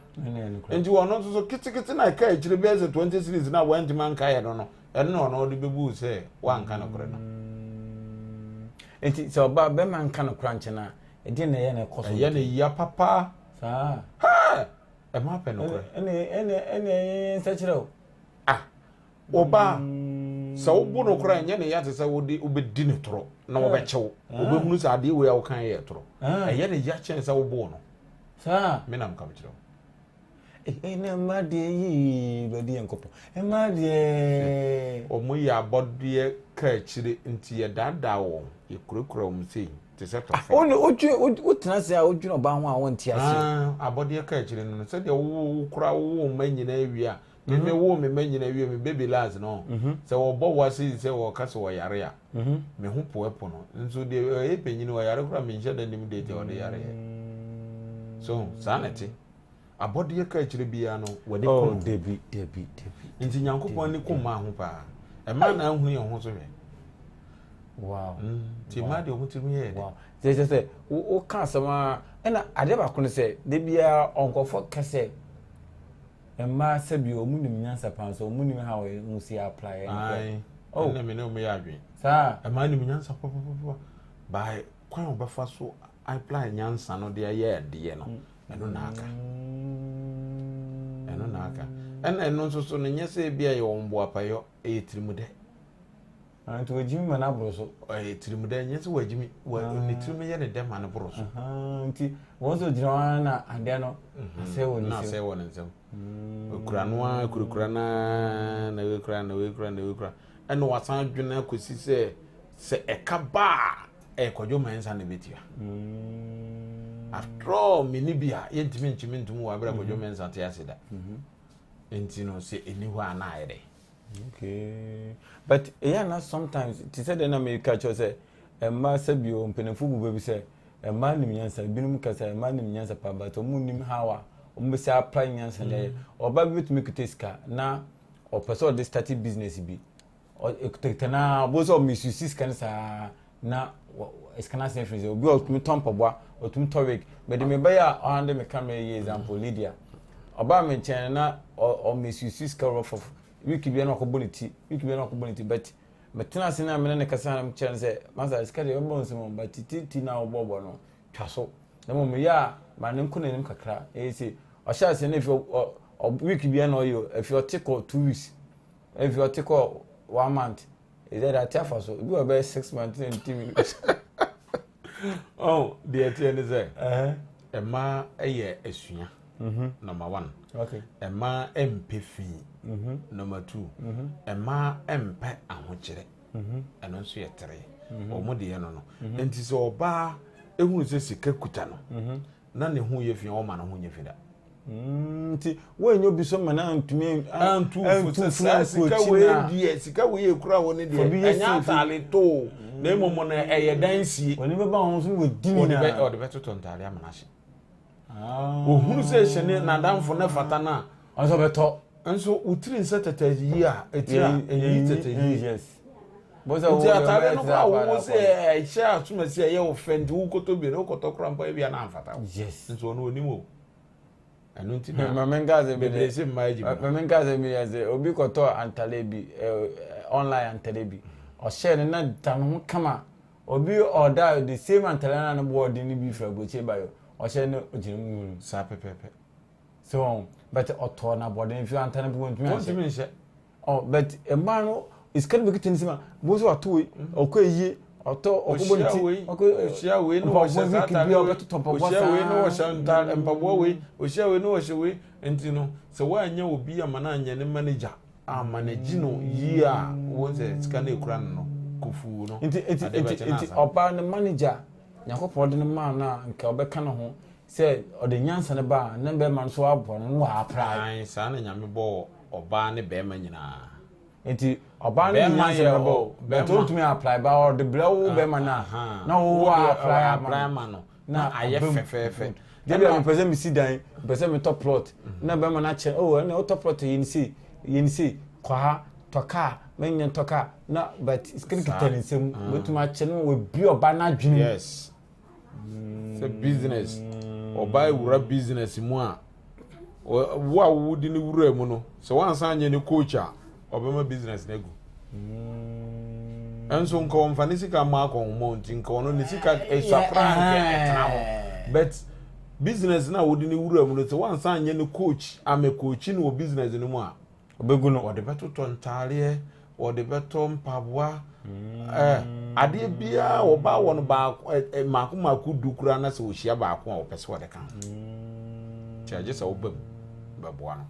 Nti ɔno nso so ketekete na ɛka akyire bɛyɛ sɛ 20 series na wantumi ankaeɛ no no ɛno na ɔno ɔde bɛbu sɛ woanka nokorɛ no. Mm. Nti sɛ ɔba bɛma nka nokorɛ nkyɛn a ɛdeɛ na ɛyɛ na ɛkɔ so. Ɛyɛ ne ya papa. Saa. Ɛma pɛ nokorɛ. Ɛne ɛne ɛne ɛyɛ nsɛkyerɛ o. Ah Ɔbaa, sɛ wobo no koraa ɛnyɛ ne ya te sɛ wode wobɛdi ne torɔ na wɔbɛkyɛ wo. Wɔbɛhunu sɛ adeɛ wei a woka yɛ torɔ. Ɛyɛ ne ya kyɛn sɛ woboo no. Saa. Me na meka mekyerɛ wo. Ɛna mma deɛ yii bɛdi yɛn kɔpɔ. Mma deɛ. Wɔn yɛ abɔdeɛ kaakyire nti yɛdaadaa wɔn, yɛkurakura wɔn sei te sɛ tɔfe. Wotena ase a wodwene ɔbaa ho a wonte aseɛ. Abɔdeɛ kaakyire no no sɛdeɛ wokora wowo mma nyinaa wie a Me me wo me ma nyina wie me baby last no mhm. sɛ wɔbɔ wo ase sɛ wɔka sɛ wɔyare a mhm. me ho po ɛpo no nso deɛ ɛyɛ panyin wɔyare koraa menhyɛ da nim date a ɔde yareɛ mm. so saa na ɛte abɔdeɛ ka akyerɛ biara no wɔde oh, ko dabi dabi dabi nti nyankopɔn ani ko mmaa ho paa ɛmaa na ahunu yɛn ho so hwɛ wow mm, nti mmaa deɛ ɔmo tirim yɛ dɛ sɛ sɛ sɛ woka asɛm a ɛna adeɛ baako no sɛ da biara ɔnkɔfɔ kɛsɛ Mmaa sɛbi ɔmo nim nyansa paa nso ɔmo nim how ɔmo si apply ɛno kɔ. Ae, oh. ɛnna me ne ɔmo yɛ adwene. Saa. Mmaa nim nyansa papapapa. By kwan a ɔbɛfa so apply nyansa no de ayɛ adeɛ no, ɛno na aka. Ɛno na aka. Ɛnna ɛno nso so no nyɛ sɛ ebi a yɛ wɔn boapayɔ, ɛyɛ tirimudɛ. Ah, nti wagyimi ma no aboro so. Ɛyɛ tirimudɛ, nyɛ sɛ wagyimi, wa ne tirim yɛ ne dɛ ma no boro so. Nti wɔn nso gyina hɔ ara na adeɛ no mhm. asɛe wɔ ne nsam. Na asɛe wɔ ne nsam. Okura no ara kurakura no ara na wekura na wekura na wekura. Ɛna wasan adwene akɔsi sɛ sɛ ɛka ba a ɛyɛ Kwadwo Mensah na ɛbɛtua. Mm. After all, me ni bi a yɛntumi nkyimi ntom wɔ abere a Kwadwo mhm. Mensah te ase da. Mhm. Nti no sɛ ɛni hɔ a na ayɛ dɛ. Okay. But ɛyɛ na sometimes te sɛ deɛ na meka kyerɛ sɛ mmaa sɛ bio mpanimfoɔ bu bɛ bi sɛ mmaa nim nyansa ebinom ka sɛ mmaa nim nyansa paa but wɔn nim how a wɔn bɛsi apply nyansa deɛ mm. ɔbaa bi bɛtumi kita sika na ɔpɛ sɛ ɔde start business bi ɔkitakita naa ɔbɔ sɛ ɔmisusi sika no saa na sika no asɛn firi sɛ obi a ɔtumi tɔ mpaboa ɔtumi tɔ wig mede me bɛyɛ a ɔhande me camera yɛ example Lydia ɔbaa me nkyɛn na ɔmisusi sika rɔfɔf week bi na ɔkɔbɔ ne ti week bi na ɔkɔbɔ ne ti but metena ase na mene ne kasa na mekyerɛ no sɛ masa sika deɛ ɛbɛbɔ nsɛm but ti ti na ɔbɔbɔ no twa so na mmom meyɛ a ma ne nkɔ n'anim kakra ɛyɛ sɛ ɔhyɛ ase na efi ɔ week bi na ɔyɛ efi ɔte kɔ 2 weeks efi ɔte kɔ one month ɛsɛ de ate afa so ebi wɔ bɛyɛ 6 months na nti mi. ɔn deɛ ɛteɛ ne sɛ ɛmaa ɛyɛ asua mhm. number one ɛmaa ɛmpɛ fi mhm. number two ɛmaa ɛmpɛ ahokyerɛ ɛno nso yɛ tere wɔn deɛ no no nti sɛ ɔbaa ehunu sɛ sika kuta no na ne ho yɛ fi a ɔma ne ho nyɛ fi da. Nti woanyɛ obi so ma no antumi antu fo sɛ saa sika wei deɛ sika wei ekura wɔ ne deɛ ɛnyɛ ataale too na mmom no ɛyɛ dan sie. Wɔde bɛba wɔn so wɔ di nyinaa. Ɔde bɛtotɔ ntaade ama no ahyɛ. Ohunu sɛ ɛhyɛ ne n'adamfo ne fata no a. Ɔsɛ ɔbɛtɔ. Nso wotiri nsɛ tɛtɛ yie a etiri a ɛyi tɛtɛ yie. Nti ataade no koraa wɔwɔ sɛ ɛhyɛ asomasi a ɛyɛ wo fɛ nti wokɔtɔ bi no wokɔtɔ koraa mpo ebia na amfata wo. Nso ɔno onim o. Ɛno nti na Maame nka sɛ bi bebree sɛ mmaa agyi mu. Maame nka sɛ bi yɛ sɛ obi kɔtɔ antale bi online antale bi ɔhyɛ no na da ne ho kama obi ɔda the same antale na ne bo ɔde ne bi fira aburokyire ba yɔ ɔhyɛ no ogyina mu. Saa pɛpɛɛpɛ. So wɔn but ɔtɔɔ no abɔden fi anta no bi wɔntumi anhyɛ. Wɔntumi nhyɛ. Oh but mmaa no sika no bɛkita ne nsam a wɔn nso wato wei ɔkɔ eyie ɔtɔ ɔkɔ bɔ ne ti ɔkɔ ohyia wei na wɔhyɛ saa ataade wei ɔbɛtotɔ mpaboa saa ohyia wei na wɔhyɛ ntaade mpaboa wei ohyia wei na wɔhyɛ wei nti no sɛ wɔanyɛ obi ama no anyɛ ne manager amanagyi no yie a wɔn sɛ sika no ekura no no kofuu no nti nti nti nti ɔbaa no manager Nyankopɔn de no maa no a nka ɔbɛka ne ho sɛ ɔde nyansa no ba a ne bɛrima no so aboa no na wɔaprae. Ae, saa na Nyame bɔɔ ɔbaa ne bɛrima nyinaa. Nti ɔbaa no de nyansa no bɛba o, but ɔntumi apply ba ɔde brɛ wo bɛrima no a na wo apply ama no na ayɛ fɛfɛɛfɛ. Deɛ bi a mepɛ sɛ mesi dan, mepɛ sɛ metɔ plot na bɛrima no akyɛ, oh ɛnna wotɔ plot yɛ ne sei, yɛ ne sei, kɔ ha, tɔ kaa, menyɛ ntɔ kaa na but sika no kita ne nsam, wobɛtumi akyɛ no wabue ɔbaa no adwene mu. Yes. Sɛ business, ɔbaa wura business mu a, wo a wodi ne wura mu no, sɛ wansan anyɛ ne coach a, ɔbɛma business no agu. Nso nka ɔmfa ne sika mma akɔnhoma nti nka ɔno ne sika esua koraa nka ɛtena hɔ. But business no a wode ne wura mu no, sɛ wansan anyɛ ne coach, amɛ coach no wɔ business no mu a, Ɔbɛgu no. Wɔde bɛtotɔ ntaadeɛ, wɔde bɛtɔ mpaboa, ɛɛ adeɛ biara ɔbaa wɔ no baako ɛ mmaako mmaako du koraa na sɛ ɔhyia baako a ɔpɛ sɛ ɔde ka ho. Nti agye sɛ woba mu bɛboa no.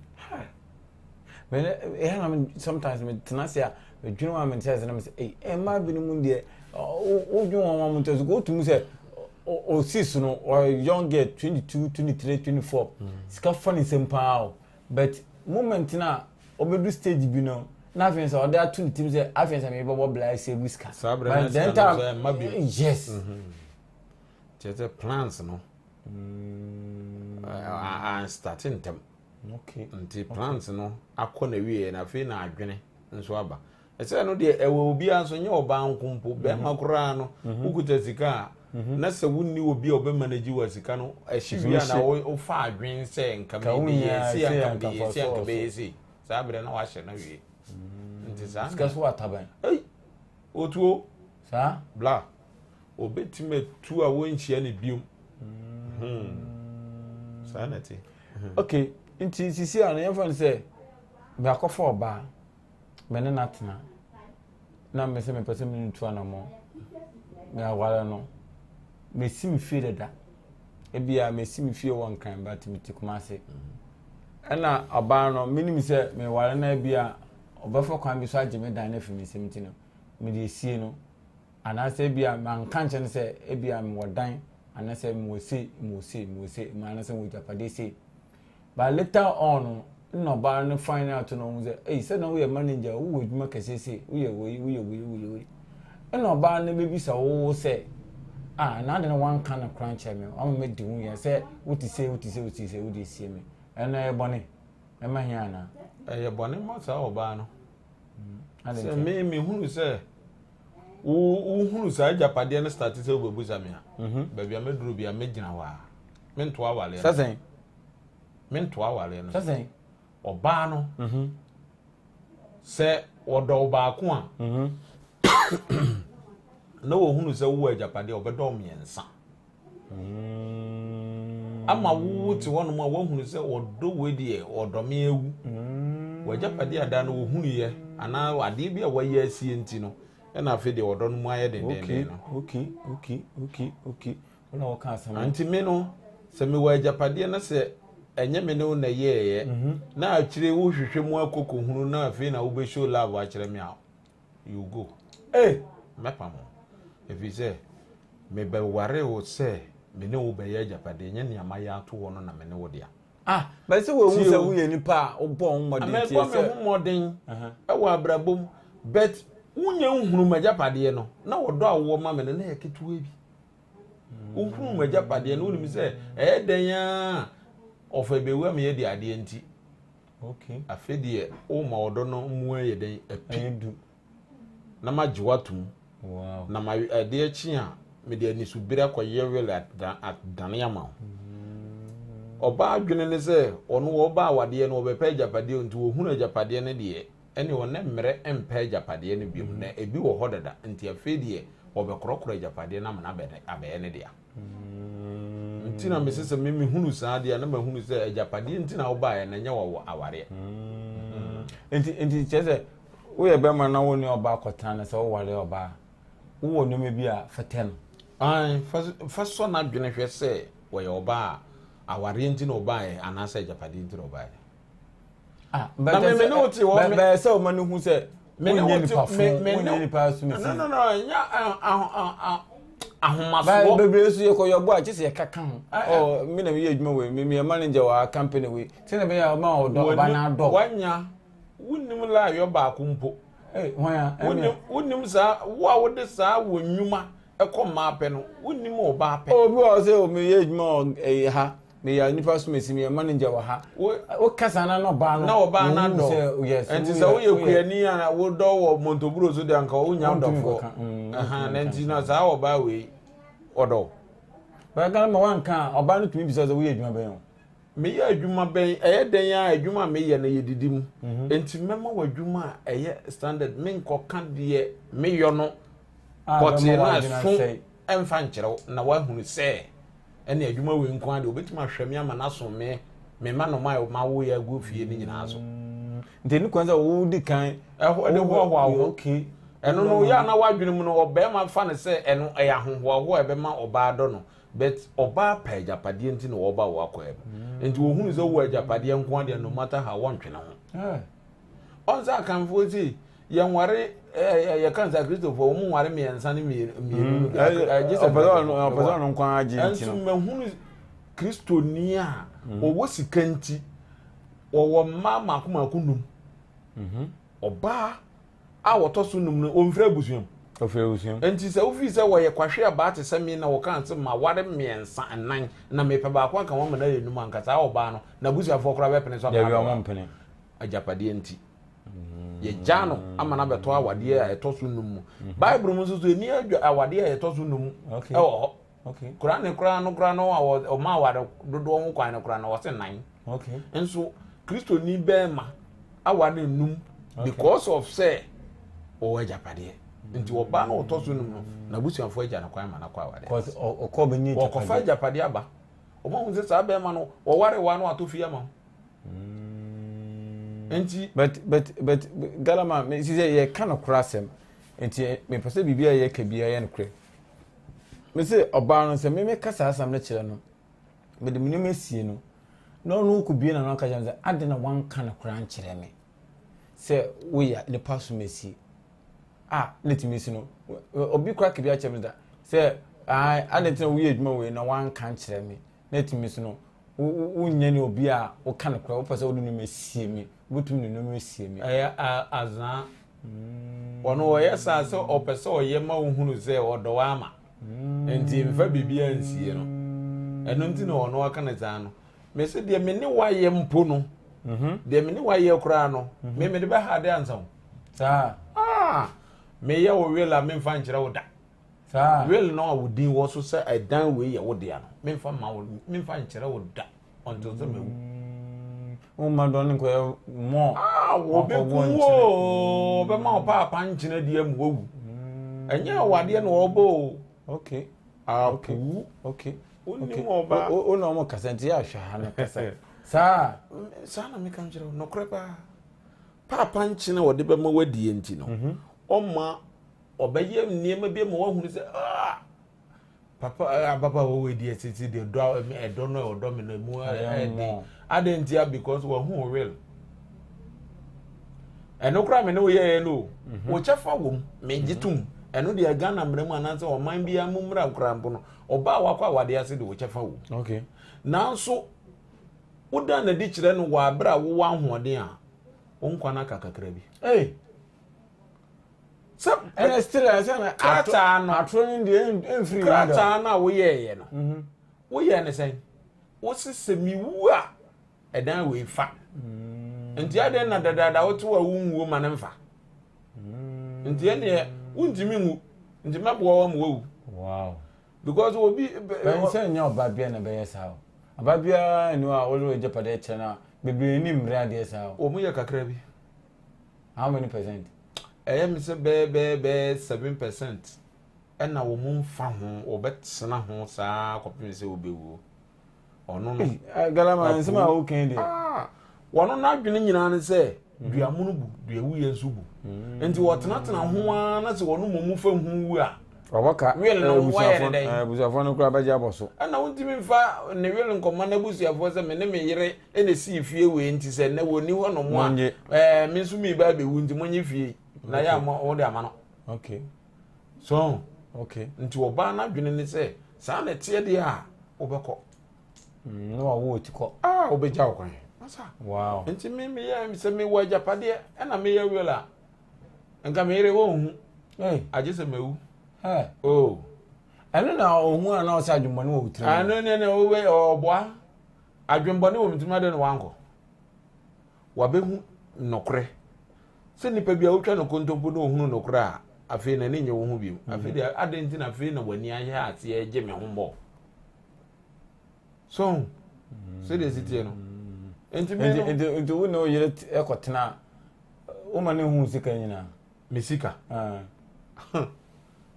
Ɛyɛ na sometimes metena ase a medwene wɔn a mente ase na mesɛ ei mmaa binom deɛ wodwene wɔn a mente ase wotumi sɛ ɔsi so no ɔyɛ young girl 22 23 24 sika fa ne nsam paa o. But moment no a ɔbɛdu stage bi no na afei sɛ ɔde ato ne tirim sɛ afei sɛ mebɛbɔ bla save sika. Saa berɛ no sika no sɛ ɛmma bio. Yes. Kyerɛ sɛ plans no anstarte ntɛm. Okay. Nti plans no akɔ na wieɛ na afei na adwene nso aba. Ɛsɛ no deɛ ɛwɔ obiara nso nyɛ ɔbaa nko mpo mhm. bɛrima koraa no mhm. wokuta sika a mhm. na sɛ wonni obi a ɔbɛmanage wɔ sika no ɛhye wie a na wofa adwene sɛ nka mede yɛ sei anka mede yɛ sei anka bɛyɛ sei saa berɛ na wahyɛ no wie nti saa sika so ataban ei otuo saa bla obɛtumi atu a wɔnhyia ne biom hmm. saa na ɛte ok nti sisi a no yɛmfa no sɛ meakɔfa ɔbaa me ne no atena na me sɛ mepɛ sɛ me ne no tu anammɔn me aware no mesi me fie dada ebia mesi me fie wɔ nkran but mete Kumase ɛna ɔbaa no menim sɛ meware no ebia ɔbɛfa kwan bi so agye me dan no afiri me nsam nti no mede esie no anaasɛ ebia manka nkyɛn no sɛ ebia mewɔ dan anaasɛ mewɔ sei mewɔ sei mewɔ sei anaasɛ mewɔ gyapadeɛ sei But later on no, nna ɔbaa no find out na ɔhu sɛ, ei, sɛ na woyɛ manager, wowɔ adwuma kɛseɛ sei, woyɛ wei, woyɛ wei, woyɛ wei. Ɛna ɔbaa no bɛbisa wo sɛ, ah, na ade no wanka no kora nkyerɛ me, wama madi ho yɛ sɛ wote sei, wote sei, wote sei, wode asie me. Ɛno ɛyɛ bɔne? Ɛma hia anaa? Ɛyɛ bɔne ma saa ɔbaa no. Mm. Sɛ me mehunu sɛ wohunu saa agyapadeɛ no starte sɛ wobɛbusa me a, mhm. baabi a mɛduru bi a mɛgyina hɔ a, mentoa awaleɛ no. Mentoa awareɛ no. Sɛ ɔbaa no mhm. sɛ ɔdɔ wo baako a mhm. na wɔhunu sɛ wowɔ agyapadeɛ ɔbɛdɔ mmiɛnsa mm. ama wowo te hɔnom a woahunu sɛ ɔdɔ wei deɛ ɔdɔ me awu mm. w'agyapadeɛ ada no wɔhunuyɛ anaa adeɛ bi a wayɛ asie nti no ɛna afei deɛ ɔdɔ no mu ayɛ dendenden no okay okay okay okay Wo na woka asɛm no. Nti me no, sɛ mewɔ agyapadeɛ na sɛ ɛnyɛ me ne wo na ɛyɛɛyɛ, mhm. na akyire wohwehwɛ mu akɔ kɔhunu na afei na wobɛ show love akyerɛ me a, you go. Hey! Mɛpam wo. Ɛfiri sɛ, mebɛware wo sɛ me ne wo bɛyɛ agyapadeɛ, nyɛ nea mayɛ ato hɔ no na me ne wo dea. Ah, bɛsɛ sɛ wɔhu sɛ woyɛ nipa a wobɔ ho mmɔden tiɛ sɛ. Mebɔ me ho mmɔden ɛwɔ abrabɔ mu, but wonya nhunu m'agyapadeɛ no, na wɔdɔ a wowɔ ma me no na yɛ ketewa bi. Wohunu m'agyapadeɛ no, wonim sɛ ɛyɛ dɛn ara ɔfa bɛwu ama yɛadi adeɛ nti. Okay. Afei deɛ woma ɔdɔ no mu ayɛ dɛn api. Na magye woatom. Wow. Na ma adeɛ kye a mede anisobere akɔyɛ wele adane ama wo. Mm. Ɔbaa adwene ne sɛ ɔno ɔba awadeɛ no ɔbɛpɛ agyapadeɛ nti wɔhunu agyapadeɛ no deɛ Ɛnneɛ ɔnnɛ mmerɛ mpɛ agyapadeɛ no biom, na ebi wɔ hɔ dada, nti afei deɛ wɔbɛkorɔkorɔ agyapadeɛ no ama no abɛyɛ ne dea. Nti na mese sɛ me mehunu saa deɛ na mahunu sɛ agyapadeɛ nti na wobaeɛ na ɛnyɛ wɔ awareɛ. Mm. Nti nti kyerɛ sɛ woyɛ bɛrima na wo ne ɔbaa kɔtena no sɛ woware ɔbaa wowɔ nneɛma bi a fɛtɛ no. Ae, fa fa sɔ n'adwene hwɛ sɛ wɔyɛ ɔbaa a awareɛ nti na ɔbaeɛ anaasɛ agyapadeɛ nti na ɔbaeɛ. Ah, na me me ne wo te hɔ bɛyɛ sɛ ɔma no hu sɛ wonyɛ nipa fo wonyɛ nipa asomasi. No no no ɛnyɛ ahomasoɔ. Bebree nso yɛkɔ yɛbɔ a kyɛ sɛ yɛkaka ho. Ɔ me na meyɛ adwuma wei me meyɛ manager wɔ ha company wei sɛdeɛ ɛbɛyɛ a ɔma ɔdɔ ɔba no adɔ. Wanya wonim laayɔ baako mpo. Wonim saa wo a wode saa wɔ nnwuma ɛkɔ mmaa pɛ no wonim ɔbaa pɛ. Obi wɔ hɔ sɛ meyɛ adwuma wɔ ɛyi ha meyɛ nipa so mesi meyɛ manager wɔ ha wokasa na na ɔbaa no na ɔbaa no adɔ yes nti sɛ woyɛ kuani a wodɔ wɔ montoburo so deɛ anka wonya dɔfoɔ mm, na nti na saa ɔbaa wei ɔdɔ bɛka ma wanka a ɔbaa no tumi bisa sɛ woyɛ adwuma bɛn o meyɛ adwuma bɛn ɛyɛ dɛn a adwuma a meyɛ no yɛdidi mu mhm. nti mɛma wɔ adwuma a ɛyɛ standard menkɔka deɛ meyɔ no pɔtee no ɛso ɛmfa nkyerɛw na woahunu sɛ Ɛne adwuma wei nko ara deɛ obetumi ahwɛ me ama no aso me me mma noma a mawo yɛ agu fie no nyinaa so. Mm. Nti ɛne kwan sɛ wodi kan ɛho ɛde hoahoa wo. Okay. Ɛno no yɛ ana wadwene mu no ɔbarima fa no sɛ ɛno ɛyɛ ahohoahoa a ɛbɛma ɔbaa dɔ no but ɔbaa pɛ agyapadeɛ nti na ɔba wɔ akɔɛ mu. Mm. Nti ohunu sɛ wowɔ agyapadeɛ nko ara deɛ no matter how wɔntwene ho. Ɔn sɛ Akanfoɔ sei, yɛnware ɛɛ yɛka sɛ Akristofoɔ wɔn nware mmiɛnsa ne mmienu mmienu. Mm, gye sɛ ɔpɛ sɛ ɔno nko ara gye nti no. Nso mahunu Kristoni a mm. ɔwɔ sika nti wɔwɔ mmaa mako mako num. Mhm. Ɔbaa a wɔtɔ so num no ɔmfiri abusua mu. Ɔfiri abusua mu. Nti sɛ wofii sɛ wɔyɛ kwahwe abaa te sɛ me na wɔka sɛ ma ware mmiɛnsa nnan na mepɛ baako anka wɔn ma no ayɛ num anka saa ɔbaa no n'abusuafoɔ koraa bɛpene so ama. Dabi wɔn mpene. agyapadeɛ nti. Yɛgyaa no ama no abɛtɔ awadeɛ a ɛtɔ so num mu. Mhm. Bible mu nso so ɛni adwa awadeɛ a ɛtɔ so num ɛwɔ hɔ. Kora ne koraa no koraa no a ɔma aware dodoɔ ho kwan no koraa no ɔse nan. Nso Kristoni bɛrima aware num because of sɛ ɔwɔ agyapadeɛ. Nti ɔbaa no ɔtɔ so num no n'abusuafoɔ agya no kwan ma no akɔ awadeɛ. Ɔkɔfa agyapadeɛ aba. Ɔmo ahu sɛ saa bɛrima no wɔware wa no atɔ fie ama wo. Mm. Nti. But but but Galama me si sɛ yɛka nokorɛ asɛm nti mepɛ sɛ biribi a yɛka biara yɛ nokorɛ. Me se ɔbaa no sɛ me meka saa asɛm no kyerɛ no mede me nneɛma sie no na ɔno kɔbie n'ano aka kyerɛ me sɛ ade na wanka nokorɛ ankyerɛ me sɛ woyɛ nipa som asie a ne tumi si no obi kora ka bi akyerɛ me da sɛ ade nti na woyɛ adwuma wei na wanka nkyerɛ me na tumi so no wonyɛ ne obi a woka no korɛ wopɛ sɛ wode nneɛma sie me wobɛtumi de nneɛma sie me. Ɛyɛ azaa mm. ɔno ɔyɛ saa sɛ ɔpɛ sɛ ɔyɛ ma wohunu sɛ ɔdɔ wa ama mm. nti mfa biribiara nsie no ɛno nti na ɔno aka no saa no mese deɛ me ne wayɛ mpo no mhm. deɛ me ne wayɛ koraa no mhm. me mede bɛha de ansa wo saa ah, meyɛ wo wela memfa nkyerɛ wo da Saa. Will no a wo din wɔ so sɛ ɛdan wei yɛ wo dea no, memfa mma wo, memfa nkyerɛ wo da until sɛ mawu. Mm, womma dɔn no nkɔyɛ mɔ. Ah, wɔbɛku wo, wɔbɛma wo paapa nkyena di amu wawu. Mm. Ɛnyɛ awadeɛ na wɔbɔ o. Okay. Apu. Okay. Wonim ɔba. Wo na wɔn kasa nti yɛ ahwɛ ha no kasa. Saa. Saa na meka nkyerɛ wo, nokorɛ paa. Paapa nkyena wɔde bɛma wadie nti no, mhm. ɔma ɔbɛyɛ nneɛma bi ama wahunu sɛ ah papa eh, ababaawa wei deɛ sisi deɛ dɔ ɛdɔ no ɔdɔ mi no emu ɛden adan ntia because wahu real ɛno koraa me ne wo yɛɛ no o mhm. wo kyɛfa wɔ mu megye mhm. tom ɛno deɛ Ghana mmara mu anaasɛ ɔman biara mu mmara koraa mpo no ɔbaa wakɔ awadeɛ ase de wo kyɛfa wɔ mu nanso wodan n'adi kyerɛ no wɔ abere a wowɔ ahoɔden a wo nkwa no aka kakra bi. Hey. sɛ ɛnɛ still ɛsɛ na krataa no atoro no deɛ ɛmfiri krataa no a woyɛɛyɛ no mhm. woyɛɛ ne sɛn wose sɛ mewu a ɛdan wei fa mm. nti adɛn na dadaada wote a wonwuo ma no mfa mm. nti ɛneɛ wontumi nwu nti mɛboa wa ma wawu wow. because obi bɛn sɛ nyɛ ɔba bia na bɛyɛ saa o ɔba biara ni hɔ a wode w'agyapadeɛ kyerɛ no a bebree ni mmerɛ adeɛ saa o wɔn yɛ kakra bi How many percent? Ɛyɛ me sɛ bɛyɛ bɛyɛ bɛyɛ 7% ɛna wɔn mfa ho, wɔbɛtena ho saa kɔpem sɛ wɔbɛwuo. Ɔno no. Galama nsɛm a wokan deɛ. Ah, wɔn n'adwene nyinaa ne sɛ mhm. dua mono bu dua wuyɛ nso bu mm. nti wɔtenatena ho ara na sɛ wɔn mmom fa hu wu a. Wɔbɛka wele no wɔyɛ ne dɛn. Abusuafoɔ no koraa bɛgye abɔ so. Ɛna wontumi nfa ne wele nkɔma n'abusuafoɔ sɛ me ne me yere ɛna esii fie wei nti sɛ nnɛ wɔnni hɔ nom a ɛɛ me nso mi ba abɛwu nti monye fie na yɛ ama wɔde ama no. Okay. So. Okay. Nti ɔbaa n'adwene ne sɛ saa na ɛteɛ deɛ a wobɛkɔ. Mm, na wawo oti kɔ. Ah, wobɛgya wo kwan. Masa. Wow. Nti me meyɛ sɛ mewɔ agyapadeɛ ɛna meyɛ will a nka me yere wɔnhu. Hey. Agye sɛ mawu. Hey. Oh. Ɛno na ɔhu a na ɔsɛ adwemmɔne wɔ wo tirim. Ɛno ne ne wobɛ ɔboa adwemmɔne wɔ me tirim adɛn na wankɔ. Wabɛhu nokorɛ. Sɛ nipa bi a wotwa no kontompo na ɔhunu nokorɛ a afei n'ani nye wo ho bio. Afei deɛ adɛn nti na afei na w'ani ayɛ aseɛ gye me ho mmɔ. So sɛdeɛ ɛsi teɛ no nti me no nti nti wo ne wo yere kɔtena woma ne hu sika nyinaa me sika ah.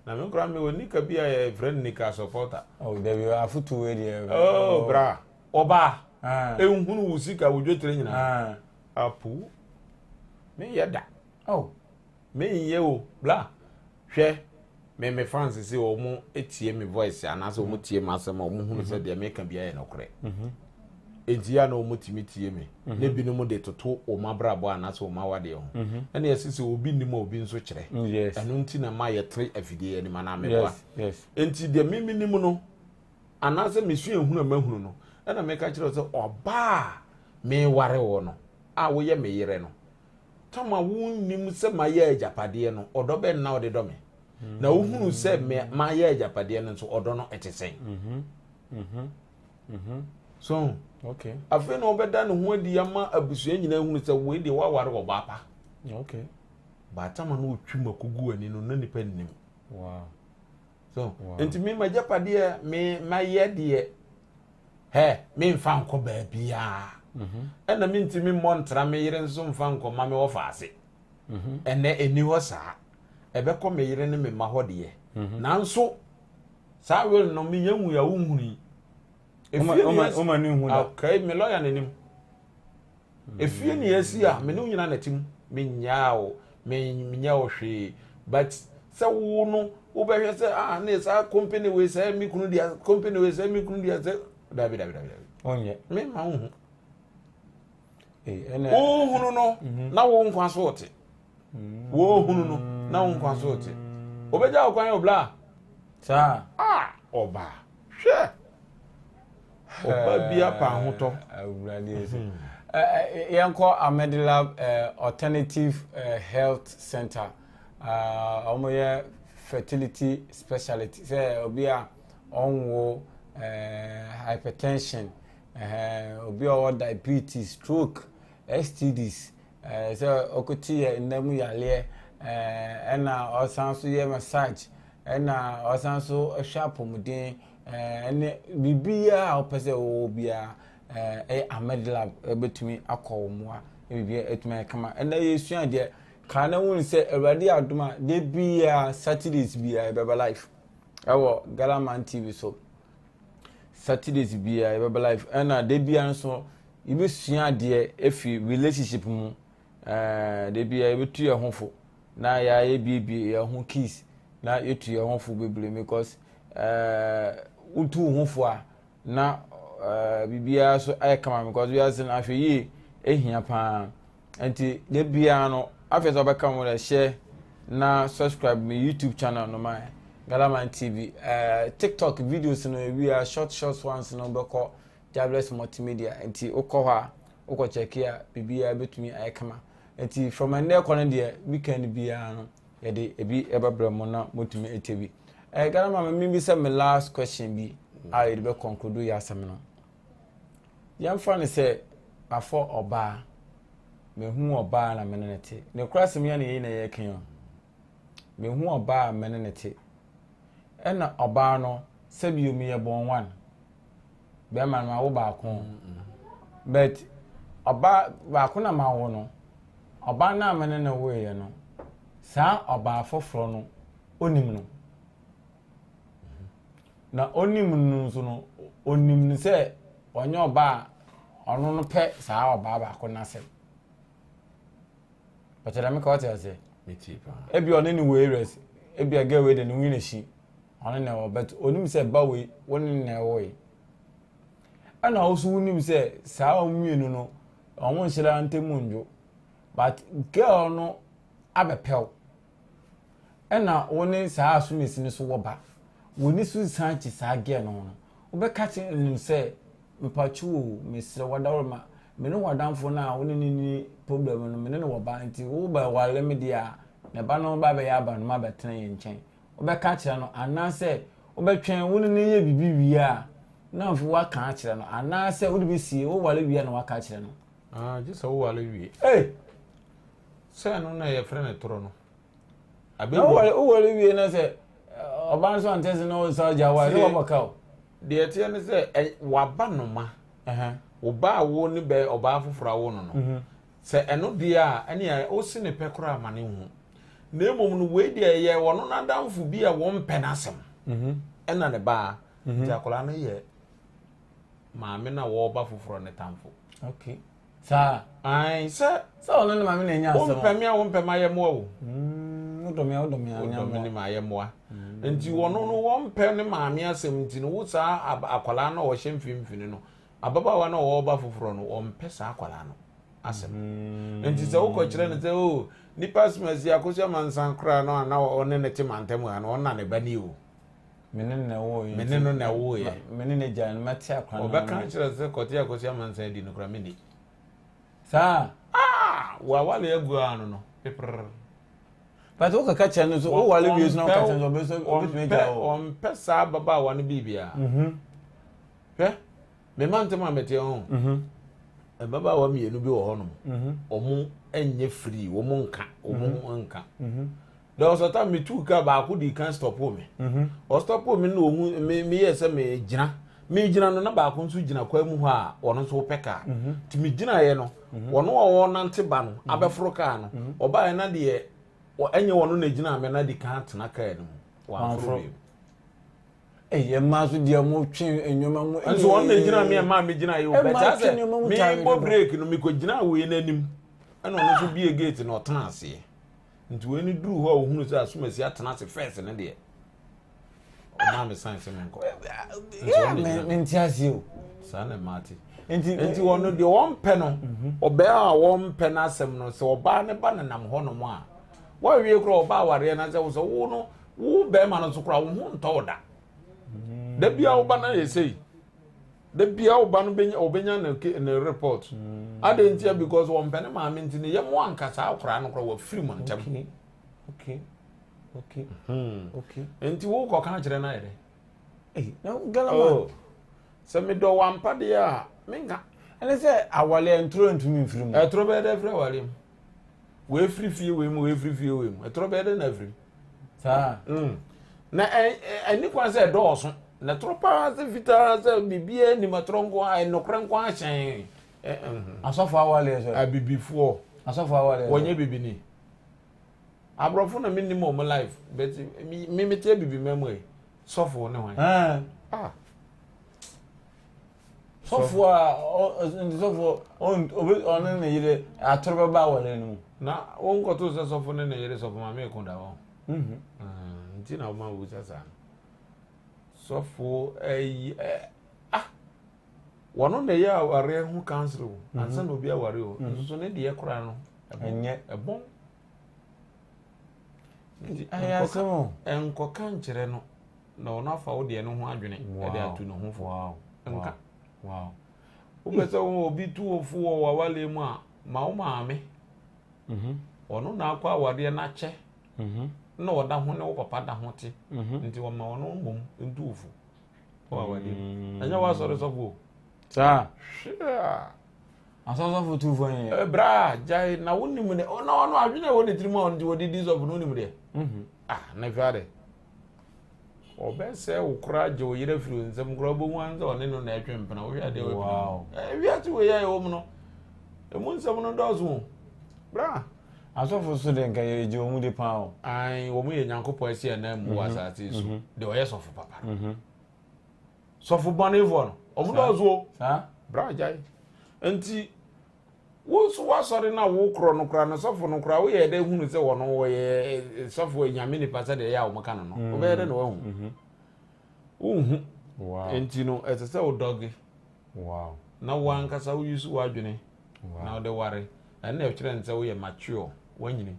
na me nkora mewɔ nika bi a yɛfrɛ no nika supporter oh, dabi afotu wei deɛ oh, bra ɔbaa ah. ɛnhunu wo sika wo dwetire nyinaa ah. apo menyɛ da oh. Menyɛ o bla hwɛ me me fans sɛ wɔn tie me voice anaasɛ wɔn tie m'asɛm a wɔn hunu sɛ deɛ meka biara yɛ nokorɛ mhm. enti ya na wɔn tumi tie me mhm. na ebinom de toto wɔn abrabɔ anaasɛ wɔn awadeɛ ho mhm. ɛna yɛsi sɛ obi nim a obi nso kyerɛ mm, ɛno nti na ma yɛtere afidie anim anaa meboa enti deɛ mimi nim no anaasɛ mesua ehunu a mahunu no ɛna meka kyerɛ sɛ ɔbaa meware wɔ no a woyɛ me yere no Tam a wonnim sɛ mayɛ agyapadeɛ no, ɔdɔ bɛn na wode dɔ me? Na wohunu sɛ mayɛ agyapadeɛ no nso, ɔdɔ no ɛte sɛn? Mhm, mhm, mhm. So, okay. Afei na ɔbɛda ne ho adi ama abusua nyinaa hunu sɛ wei deɛ waware ɔbaa pa. Okay. Baatama no ɔtwi mu akɔgu ani no na nipa nnim. Wow. So, wow. nti me m'agyapadeɛ me mayɛ deɛ Hɛ, memfa nkɔ baabiara. Mhm. Ɛna mentumi mmɔ ntra me yere nso mfa nkɔma me wɔfa ase. Mhm. Ɛnɛ ɛni hɔ saa. Ɛbɛkɔ me yere ne me mma hɔ deɛ. Mhm. Nanso saa will no menya hu a wonhuni. Efie ni okay, me lawyer n'anim. Efie ni esi a me ne wo nyinaa na ɛte mu. Menyaa wo, menyɛ wo hwee. But sɛ wo no wobɛhwɛ sɛ ah ne saa company wei sɛ me kunu deɛ company wei sɛ me kunu deɛ sɛ dabi dabi dabi dabi. Ɔnyɛ. Me ma wo hu. Wohunu no mhm. na wo nkwa so te. Wohunu no na wo nkwa so te. Obɛgya wo kwan obla. Saa. Ah ɔbaa hwɛ. Ɔba bi apa ahotɔ. Awurade Yesu. Hmm. Yɛnkɔ Amedilab Alternative Health Center. Wɔn yɛ fertility specialist sɛ obi a ɔnwo hypertension, obi a ɔwɔ diabetes, stroke, STDs, sɛ ɔkɔti yɛ nna mu yareɛ, ɛna ɔsan so yɛ massage, ɛna ɔsan so hwɛ apɔmuden. Ɛne biribiara a wopɛ sɛ wɔwɔ biara ɛyɛ Ahmed Lab ɛbɛtumi akɔ wo mmoa na biribiara atumi ayɛ kama. Ɛnɛ yɛsua adeɛ kaa na wohu sɛ Awurade adom a da biara Saturdays biara yɛbɛba live ɛwɔ Galaman TV so. Saturdays biara yɛbɛba live ɛna da biara nso yɛbɛsua adeɛ ɛfiri relationship mu. Ɛɛ da biara yɛbɛtu yɛn ho fo na yɛayɛ yɛn ho keys na yɛtu yɛn ho fo bebree because ɛɛ wotu wo ho fo a na ɛɛ biribiara so ayɛ kama because wiase no ahwɛ yie ehia paa nti da biara no afei sɛ ɔbɛka ho dɛ hyɛ na subscribe me youtube channel no ma Galaman TV ɛɛ tiktok videos no ewia short short ones no bɛkɔ Jabless Multimedia nti wokɔ hɔ a wokɔ kyɛke a biribiara bɛtumi ayɛ kama nti from ɛnnɛ kɔ no deɛ weekend biara no yɛde ebi ɛbɛbrɛ mo na motumi atie bi ɛɛ Ghana maame mi bi sɛ me last question bi a yɛde bɛ conclude yɛ asɛm no yɛmfa no sɛ afɔ ɔbaa mehu ɔbaa na mene ne te ne kora asɛm yɛ ne yɛyi na yɛka yi mehu ɔbaa mene ne te ɛna ɔbaa no sɛbi omi yɛ bɔn one bɛrima no mawo baako but ɔbaa baako na mawo no ɔbaa no a me ne no woeɛ no saa ɔbaa foforɔ no onim no na onim no nso no onim no sɛ. ɔnyɛ ɔbaa a ɔno no pɛ saa ɔbaa baako n'asɛm. Bɛkyɛ dɛm ka ɔte aseɛ. Ebi ɔne ne wɔ areas ebi a girl wei de ne ho na ehyi ɔne na ɛwɔ but onim sɛ ba wei wo ne na ɛwɔ yi. Ɛna wo so wonim sɛ saa wɔn mmienu no wɔn nhyira ntam ndwo but girl no abɛpɛw ɛna wo ne saa asomasi no so wɔ ba w'ani so san kye saa girl no ho no wobɛka kyerɛ no sɛ mpatwo o mesrɛ wadaworo ma me ne w'adamfo no a wo ne no ni problem no me ne no wɔ ba nti wo bɛware me deɛ a ne ba no ba bɛyɛ aba no ma bɛtena yɛn nkyɛn wobɛka akyerɛ no anaasɛ wobɛtwɛn wo ne no yɛ biribi wie a na afei woaka akyerɛ no anaasɛ wode bɛsie woware wie a na woaka akyerɛ no. Ah, gye sɛ woware wie. Hey! Sɛ ɛno na yɛfrɛ no torɔ no. Na woware wie na sɛ ɔba nso ante se na ɔsa agya wa sɛ wɔbɔ ka o. Deɛ ɛteɛ ne sɛ waba noma. Wo ba a wo ne bɛ ɔbaa foforɔ awo no no. Mhm. Sɛ ɛno deɛ a ɛne wosi ne pɛ koraa ma ne hu. Na mmom no wei deɛ ɛyɛ ɔno n'adamfo bi a wɔmpɛ n'asɛm mhm. ɛna ne baa mhm. nti akwadaa no yɛ maame no a wɔreba foforɔ ne tamfo. Okay. Saa. Ayi sɛ. Sɛ ɔno ne maame na enya asɛm. Wompɛ me a wompɛ ma yɛ mmoa o. Mm, wodɔ me a wodɔ me a wodɔ me ne ma yɛ mmoa. Mm. Nti wɔn no wɔmpɛ ne maame asɛm nti no wo saa akwadaa no a ɔhyɛ mfimfini no ababaawa no a ɔreba foforɔ no wɔmpɛ saa akwadaa no. asɛm mm. nti sɛ wokɔkyerɛ no sɛ o oh, nipa asomasi akosi amansan koraa no a na ɔne ne te mantam ha no ɔna ne ba ni o mene no na ɛwɔ yɛ mene no na ɛwɔ yɛ mene ne gya no mɛte akora no ɔbɛka kyerɛ sɛ kɔte akosi amansan di no koraa mene saa ah wawale agu ano no peprr but wokaka kyerɛ no so wowale wie so na woka kyerɛ no so ɔbɛtumi agya wo ɔmpɛ saa ababaawa no biribiara mhm. hwɛ Me mma ntɛm a mete ho. Mhm. Mmabaawa mmienu bi wɔ hɔnom. Mhm. Wɔn nyɛ free, wɔn nka, wɔn mhm. ho nka. There was a time me tu kaa baako di kan stop me. Ɔstop me na ohun me me yɛ sɛ me gyina. Me gyina no na baako nso gyina kwan mu hɔ a ɔno nso pɛ kaa. Nti me gyina yɛ no, ɔno a ɔnante ba no abɛforo kaa no. Ɔbaa na deɛ ɛnyɛ ɔno na gyina me na di kan tena kaa no mu. Wamforo bi. Ɛyɛ mmaa nso deɛ mo twe nneɛma mu. Nso wɔn na gyina mi ɛmaa mi gyina yi o bɛtɛ sɛ mi bɔ break no mi kɔ gyina wei n'anim ɛna ɔno nso bie gate na ɔtena aseɛ nti wei no duru hɔ a ohunu sɛ asomasi atena ase fɛs ne deɛ ɔmaa mi san sɛ mi nkɔ. Nso wɔn na gyina mi nti aseɛ o. Saa na mmaa te. Nti nti wɔn deɛ wɔn pɛ no mhm. ɔbaa a wɔn pɛ n'asɛm no sɛ ɔbaa ne ba nenam hɔ nom a wɔawie koraa ɔbaa awareɛ na sɛ wosɛ wo no wo bɛrima no nso koraa wo ho ntɔ wo da mm. da bia wo ba no yɛ sei da bia wo ba no bɛnya ɔbɛnya ne ne report mm. adɛn ntia because wɔmpɛ ne maame nti ne yɛ mo anka saa koraa no koraa wafiri mo ntɛm okay okay okay hmm. okay nti wo kɔka kyerɛ no ayɛ dɛ Hey, na Ghana man. Oh, sɛ medɔ wɔ ampa deɛ a menka. Ɛne sɛ awale ntoro ntumi mfiri mu. Ɛtoro bɛyɛ dɛ firi awale mu. Wei firi fie wei mu, wei firi fie wei mu. Ɛtoro bɛyɛ dɛ na afiri. Saa. Mm. Na ɛni kwan sɛ ɛdɔɔso. Na ɛtoro paa sɛ fitaa sɛ biribiara nim ɛtoro nko a ɛnokorɛ nko ahyɛn. Asɔfo awale sɛ. Abibifoɔ. Asɔfo awale. Wɔnyɛ bibini. Aborɔfo na mennim wɔn life but me mete abibima mu yi sɔfo ne hwan. Ah. Sɔfo a nti sɔfo ɔne ne yere atoro bɛba awɔre no mu. Na wonkɔto sɛ sɔfo ne ne yere sɔfo maame ko da hɔ. Mhm. Ah, nti na woma wusa saa no. Sɔfo ayi ah wɔn na ɛyɛ awareɛ ho council o mhm. ansa na obi aware o mhm. nso so ne deɛ koraa no ɛnyɛ ɛbɔn nti nkɔka nkyerɛ no na ɔno afa wo deɛ no ho adwene ɛde ato ne ho fo nka wopɛ sɛ wo obi tu wo fo wɔ wawale mu a ma wo maame mhm. ɔno na akɔ awadeɛ no akyɛ na ɔda ho ne wo papa da ho te nti ɔma ɔno mmom ntu wo fo wɔ awadeɛ mu ɛnyɛ w'asɔre sɔfo o saa hwɛ asɔsɔfo tu fo yɛ eh, bra gyae na wonim ne na ɔno adwene a ɛwɔ ne tirim a ɔno nti wɔde di sɔfo no wonim deɛ mhm. ah na hwɛ ade ɔbɛsɛ wo koraa gye wo yerɛ firi wo nsɛm koraa wobɛhu an sɛ ɔne no na ɛtwe mpena wohwɛ adeɛ wɔ eh, wiase wei a ɛwɔ mu no ɛmu nsɛm no dɔɔso o bra Asɔfo so de nka yɛgye wɔn di paa o. Ae, wɔn yɛ Nyankopɔn asi anan mu wɔ mhm. asase so. Mhm. Deɛ ɔyɛ sɔfo papa no. Mhm. Sɔfo bɔnefoɔ no. Ɔmo dɔɔso o. Bra gyae. Nti wo nso w'asɔre no a wokorɔ no koraa no sɔfo no koraa woyɛ dɛ hunu sɛ wɔno wɔyɛ eh, sɔfo nyame nipa sɛdeɛ ɛyɛ a wɔka no no mm. wobɛyɛ dɛ na wahu mm-hmm. wonhu nti no ɛsɛ sɛ wodɔge na woankasa woyi so w'adwene na wode ware ɛno na ɛkyerɛ no sɛ woyɛ mature woanyini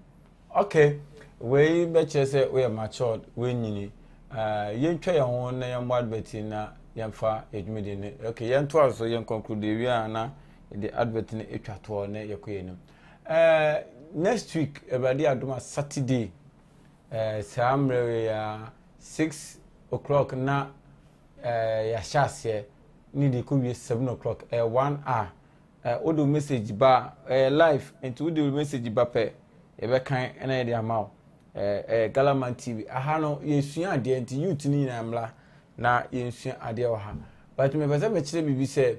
okay wei bɛkyerɛ sɛ woyɛ matured woanyini uh, yɛntwa yɛn ho na yɛmmɔ advert na yɛmfa yɛn dwumadie no okay yɛntoa so yɛn conclude wie a na yɛde advert no atwa toɔ na yɛkɔ yɛn anim uh, next week awurade adom a saturday uh, saa mmerɛ wei a 6 o'clock na uh, yɛahyɛ aseɛ ne de kɔ wie 7 o'clock ɛyɛ uh, 1 hour uh, wode wo message ba a ɛyɛ live nti wode wo message ba pɛ yɛbɛkan ɛna yɛde ama wo ɛyɛ Galaman TV aha no yɛsua adeɛ nti youth no nyinaa mmra na yɛnsua adeɛ wɔ ha but mepɛ sɛ mekyerɛ biribi sɛ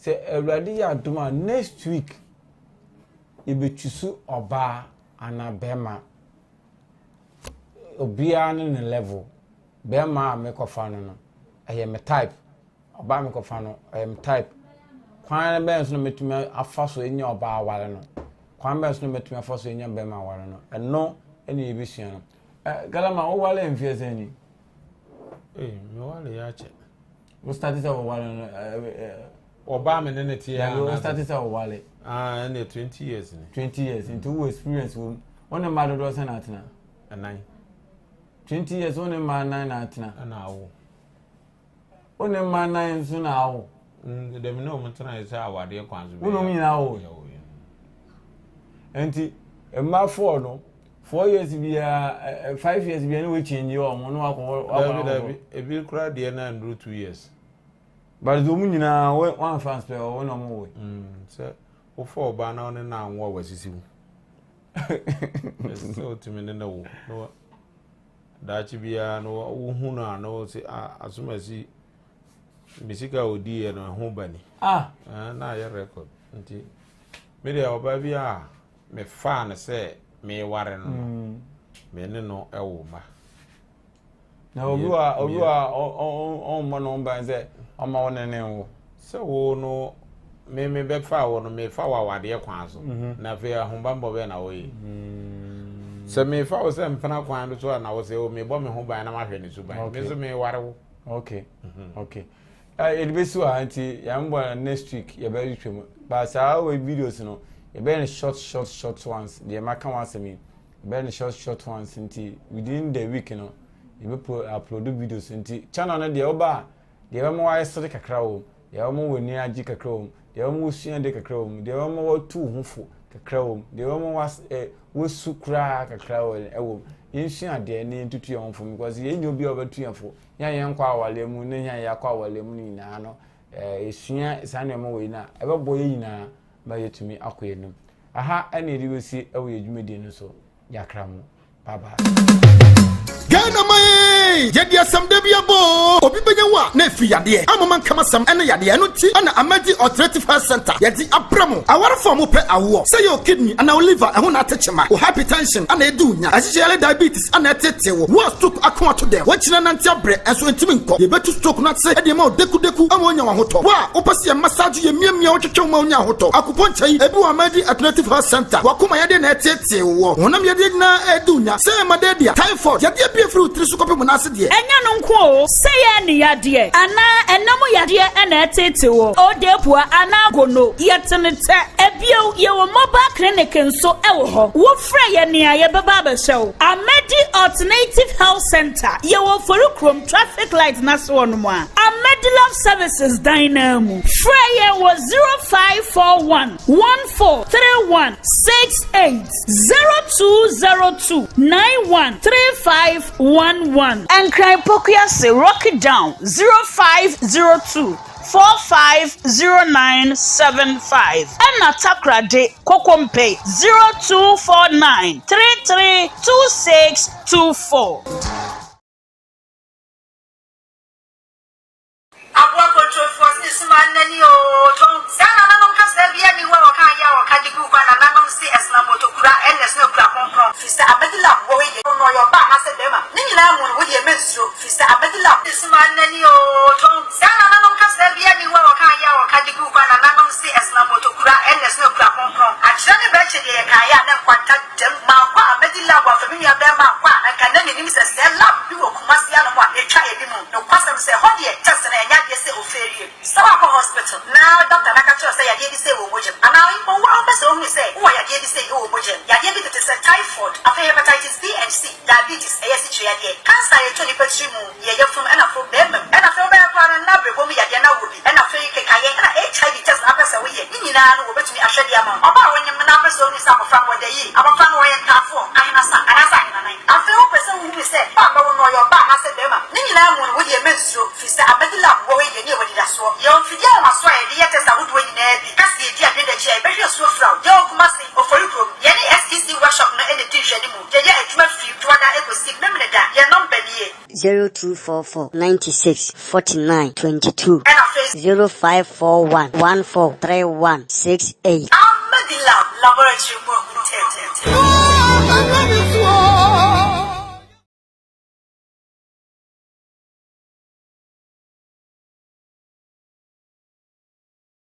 sɛ awurade yɛ adom a next week yɛbɛtwi so ɔbaa anaa bɛrima obiara ne ne level bɛrima a mekɔfa no no ɛyɛ me type Ɔbaa a mekɔfa no, ɔyɛ me type. Kwan bɛn so na mɛtumi afa so anya ɔbaa aware no? Kwan bɛn so na mɛtumi afa so anya bɛrima aware no? Ɛno ɛna yɛbɛsua no. Eh, Galama, woware mfeɛ sɛn ni? Ee, meware yɛ akyɛ. Wo start sɛ woware no? Eh, eh, ɔbaa me ne ne teɛ anaa? Wo start sɛ woware? Ah, ɛna 20 years ni. 20 years, nti wowɔ experience wɔ mu. Wo ne mma dodoɔ sɛn na atena? Ɛnan. 20 years, wo ne mma nan na atena? Ɛna awo. Wo ne mma nan nso na awo. Mm, dɛm ne wɔn tena sɛ awadeɛ kwan so. Wo ne wɔn nyinaa awo. Nti mma four no four years biara five years biara ne wo change wɔn ne wakɔ wakɔ akɔ. Dabi dabi ebi kura deɛ na nduru 2 years. But wɔn nyinaa wɔn anfa nsɛ wɔn na wɔn wɔ. Mm, sɛ wofa ɔbaa na ɔne na anwo a wasisi wo. Ɛsɛ sɛ wotumi ne ne wo na Daakye biara no wohu no a na wɔsi a asomasi me sika a odiiɛ no ɛho ba ni. Ah. Eh, na ayɛ record nti me deɛ ɔbaa bi a mefaa no sɛ meware no no mm. me ne no ɛwo mma. Na obi wa obi wa ɔmmɔ ne ho ban sɛ ɔma wo ne ne nwo. Sɛ wo no me me bɛfa wo no mefa wo awadeɛ kwan so mhm. na afei ahobammɔ bɛn na woyɛ mm. sɛ mefa wo sɛ mpena kwan no so a na wo sɛ o oh, mebɔ me ho ban na mahwɛ ne so ban me nso meware wo. Okay mhm. okay yɛde bɛsi wɔ ha nti yɛn bɔ next week yɛbɛhwehwɛ mu but saa wɔ videos no yɛbɛyɛ no short short short ones deɛ maka wɔn asɛm yi yɛbɛyɛ no short short ones nti within the week no yɛbɛ upload videos nti channel no deɛ ɔba a deɛ ɛbɛma wayɛ sere kakra wɔ mu, deɛ ɛbɛma w'ani agye kakra wɔ mu, deɛ ɛbɛma wasua adeɛ kakra wɔ mu, deɛ ɛbɛma watu wo ho fo kakra wɔ mu, deɛ ɛbɛma was ɛ wasu koraa kakra wɔ ɛwɔ mu. Yɛnsua adeɛ na yɛntutu yɛn ho fo because yɛnyɛ obi a ɔbɛtu yɛn fo. Yɛn a yɛnkɔ awareɛ mu ne yɛn a yɛakɔ awareɛ mu no nyinaa no, ɛɛ yɛsua saa nneɛma wei no a, ɛbɛboa yɛn nyinaa ma yɛatumi akɔ yɛn anim. Aha ɛna yɛde bɛsi ɛwɔ yɛn dwumadie no so. Yɛakra mo. Bye bye. Ghana man yɛde asɛm da bi abɔ obi bɛnya wo a na ɛfiri yadeɛ amoma nkam asɛm ɛne yadeɛ ɛno nti ɛna Amadi Alternative Health Center yɛde abrɛ mo awarefo a mopɛ awoɔ sɛ yɛ kidney anaa liver ɛho na atekyema wo hypertension ana ɛdi wo nya ahyehyɛ diabetes ana ɛtete wo wo a stroke ako ato dɛm wakyina nante abrɛ ɛnso ntumi nkɔ yɛbɛtu stroke no ase ɛde ma wo dekudeku ama wonya wahotɔ wo a wopɛ sɛ yɛ massage yɛ miamia wotwetwe wo ma wonya ahotɔ akupɔnkyɛn ebi wɔ Amadi Alternative Health Center wakoma yɛde na ɛtete wɔ honam yadeɛ nyinaa ɛdi wo nya sɛ malaria typhoid yadeɛ bi efiri wo tiri so kɔpem wo n'ase deɛ. Ɛnyɛ no nko o, sɛ yɛ ne yadeɛ anaa ɛnam yadeɛ ɛna ɛtete wɔ odeepua anaa gono yɛte ne tɛ. Ebio yɛwɔ mobile clinic nso ɛwɔ hɔ. Wofrɛ yɛ nea yɛbɛba abɛhwɛ wo. Amadi Alternative Health Center yɛwɔ Oforikrom traffic light n'ase hɔ nom a Amadi Love Services dan naa mu. Frɛ yɛn wɔ 0541 1431 68 0202 91 3511. Nkran Pokuase Rocky Down 0502 450975 ɛna Takoradi Kokompe 0249 332624. Aboa kontrofoɔ se ne suma nnani oo tɔn. Saa nananom kasa bi ani hɔ a wɔka ayɛ a wɔka de gu kwa nananom se ɛsena motokura ɛna ɛsena kura kronkron firi sɛ abɛdi lab wɔ hɔ yɛ no ɔyɛ ɔbaa anaasɛ bɛrima ne nyinaa mu no wo deɛ mɛnsuro firi sɛ abɛdi lab ne suma nnani oo tɔn. Saa nananom kasa bi ani hɔ a. Ɛhɔ deɛ test no ɛnyɛ adeɛ sɛ ofeerie. Sɛ woakɔ hospital na doctor no aka kyerɛ wo sɛ yadeɛ bi sei wɔ wo mogya mu anaa mpo wo ara wopɛ sɛ wohunu sɛ wowɔ yadeɛ bi sei wɔ wo mogya mu, yadeɛ bi tete sɛ typhoid, afei hepatitis B and C, diabetes, ɛyɛ asikyire yadeɛ, cancer a ɛtɔ nipa tiri mu, yɛ yafunu ɛna afei barima mu, ɛna afei wobɛyɛ koraa no na abrɛbɔ mu yadeɛ na wowɔ bi, ɛna afei kekayɛ ɛna HIV test na wopɛ sɛ woyɛ, ne nyinaa no wɔbɛtumi ahwɛ de ama wo. Ɔbaa a wonyem na wopɛ sɛ wohunu sɛ abɔfra no wɔda yie, abɔfra no ɔyɛ ntaafoɔ, ahenasa anaasɛ ahenanan, afei wopɛ sɛ wohunu sɛ ba a bɛwo no ɔyɛ ɔbaa anaasɛ barima, ne nyinaa mu no wodeɛ mɛnsuro. Firi sɛ Amadi Lab wɔ hɔ yi deɛ ne yɛwɔ anidasoɔ. Yɛwɔ mfidie ahomasoɔ a yɛde yɛ test ahodoɔ nyinaa bi. Ka sɛ yɛdi adwene akyi a yɛbɛhwɛ asuo fira wo. Yɛwɔ Kumasi, Ofori kurom. Yɛne SEC workshop no na ɛdi nhwɛanimu. Yɛyɛ adwuma firi Dwoada kɔsi Memeneda. Yɛn nɔmba nie. 0244 96 49 22. Ɛna afei. 0541 14 31 68. Amadi Lab Laboratory mu ahunu tɛɛtɛɛtɛɛ.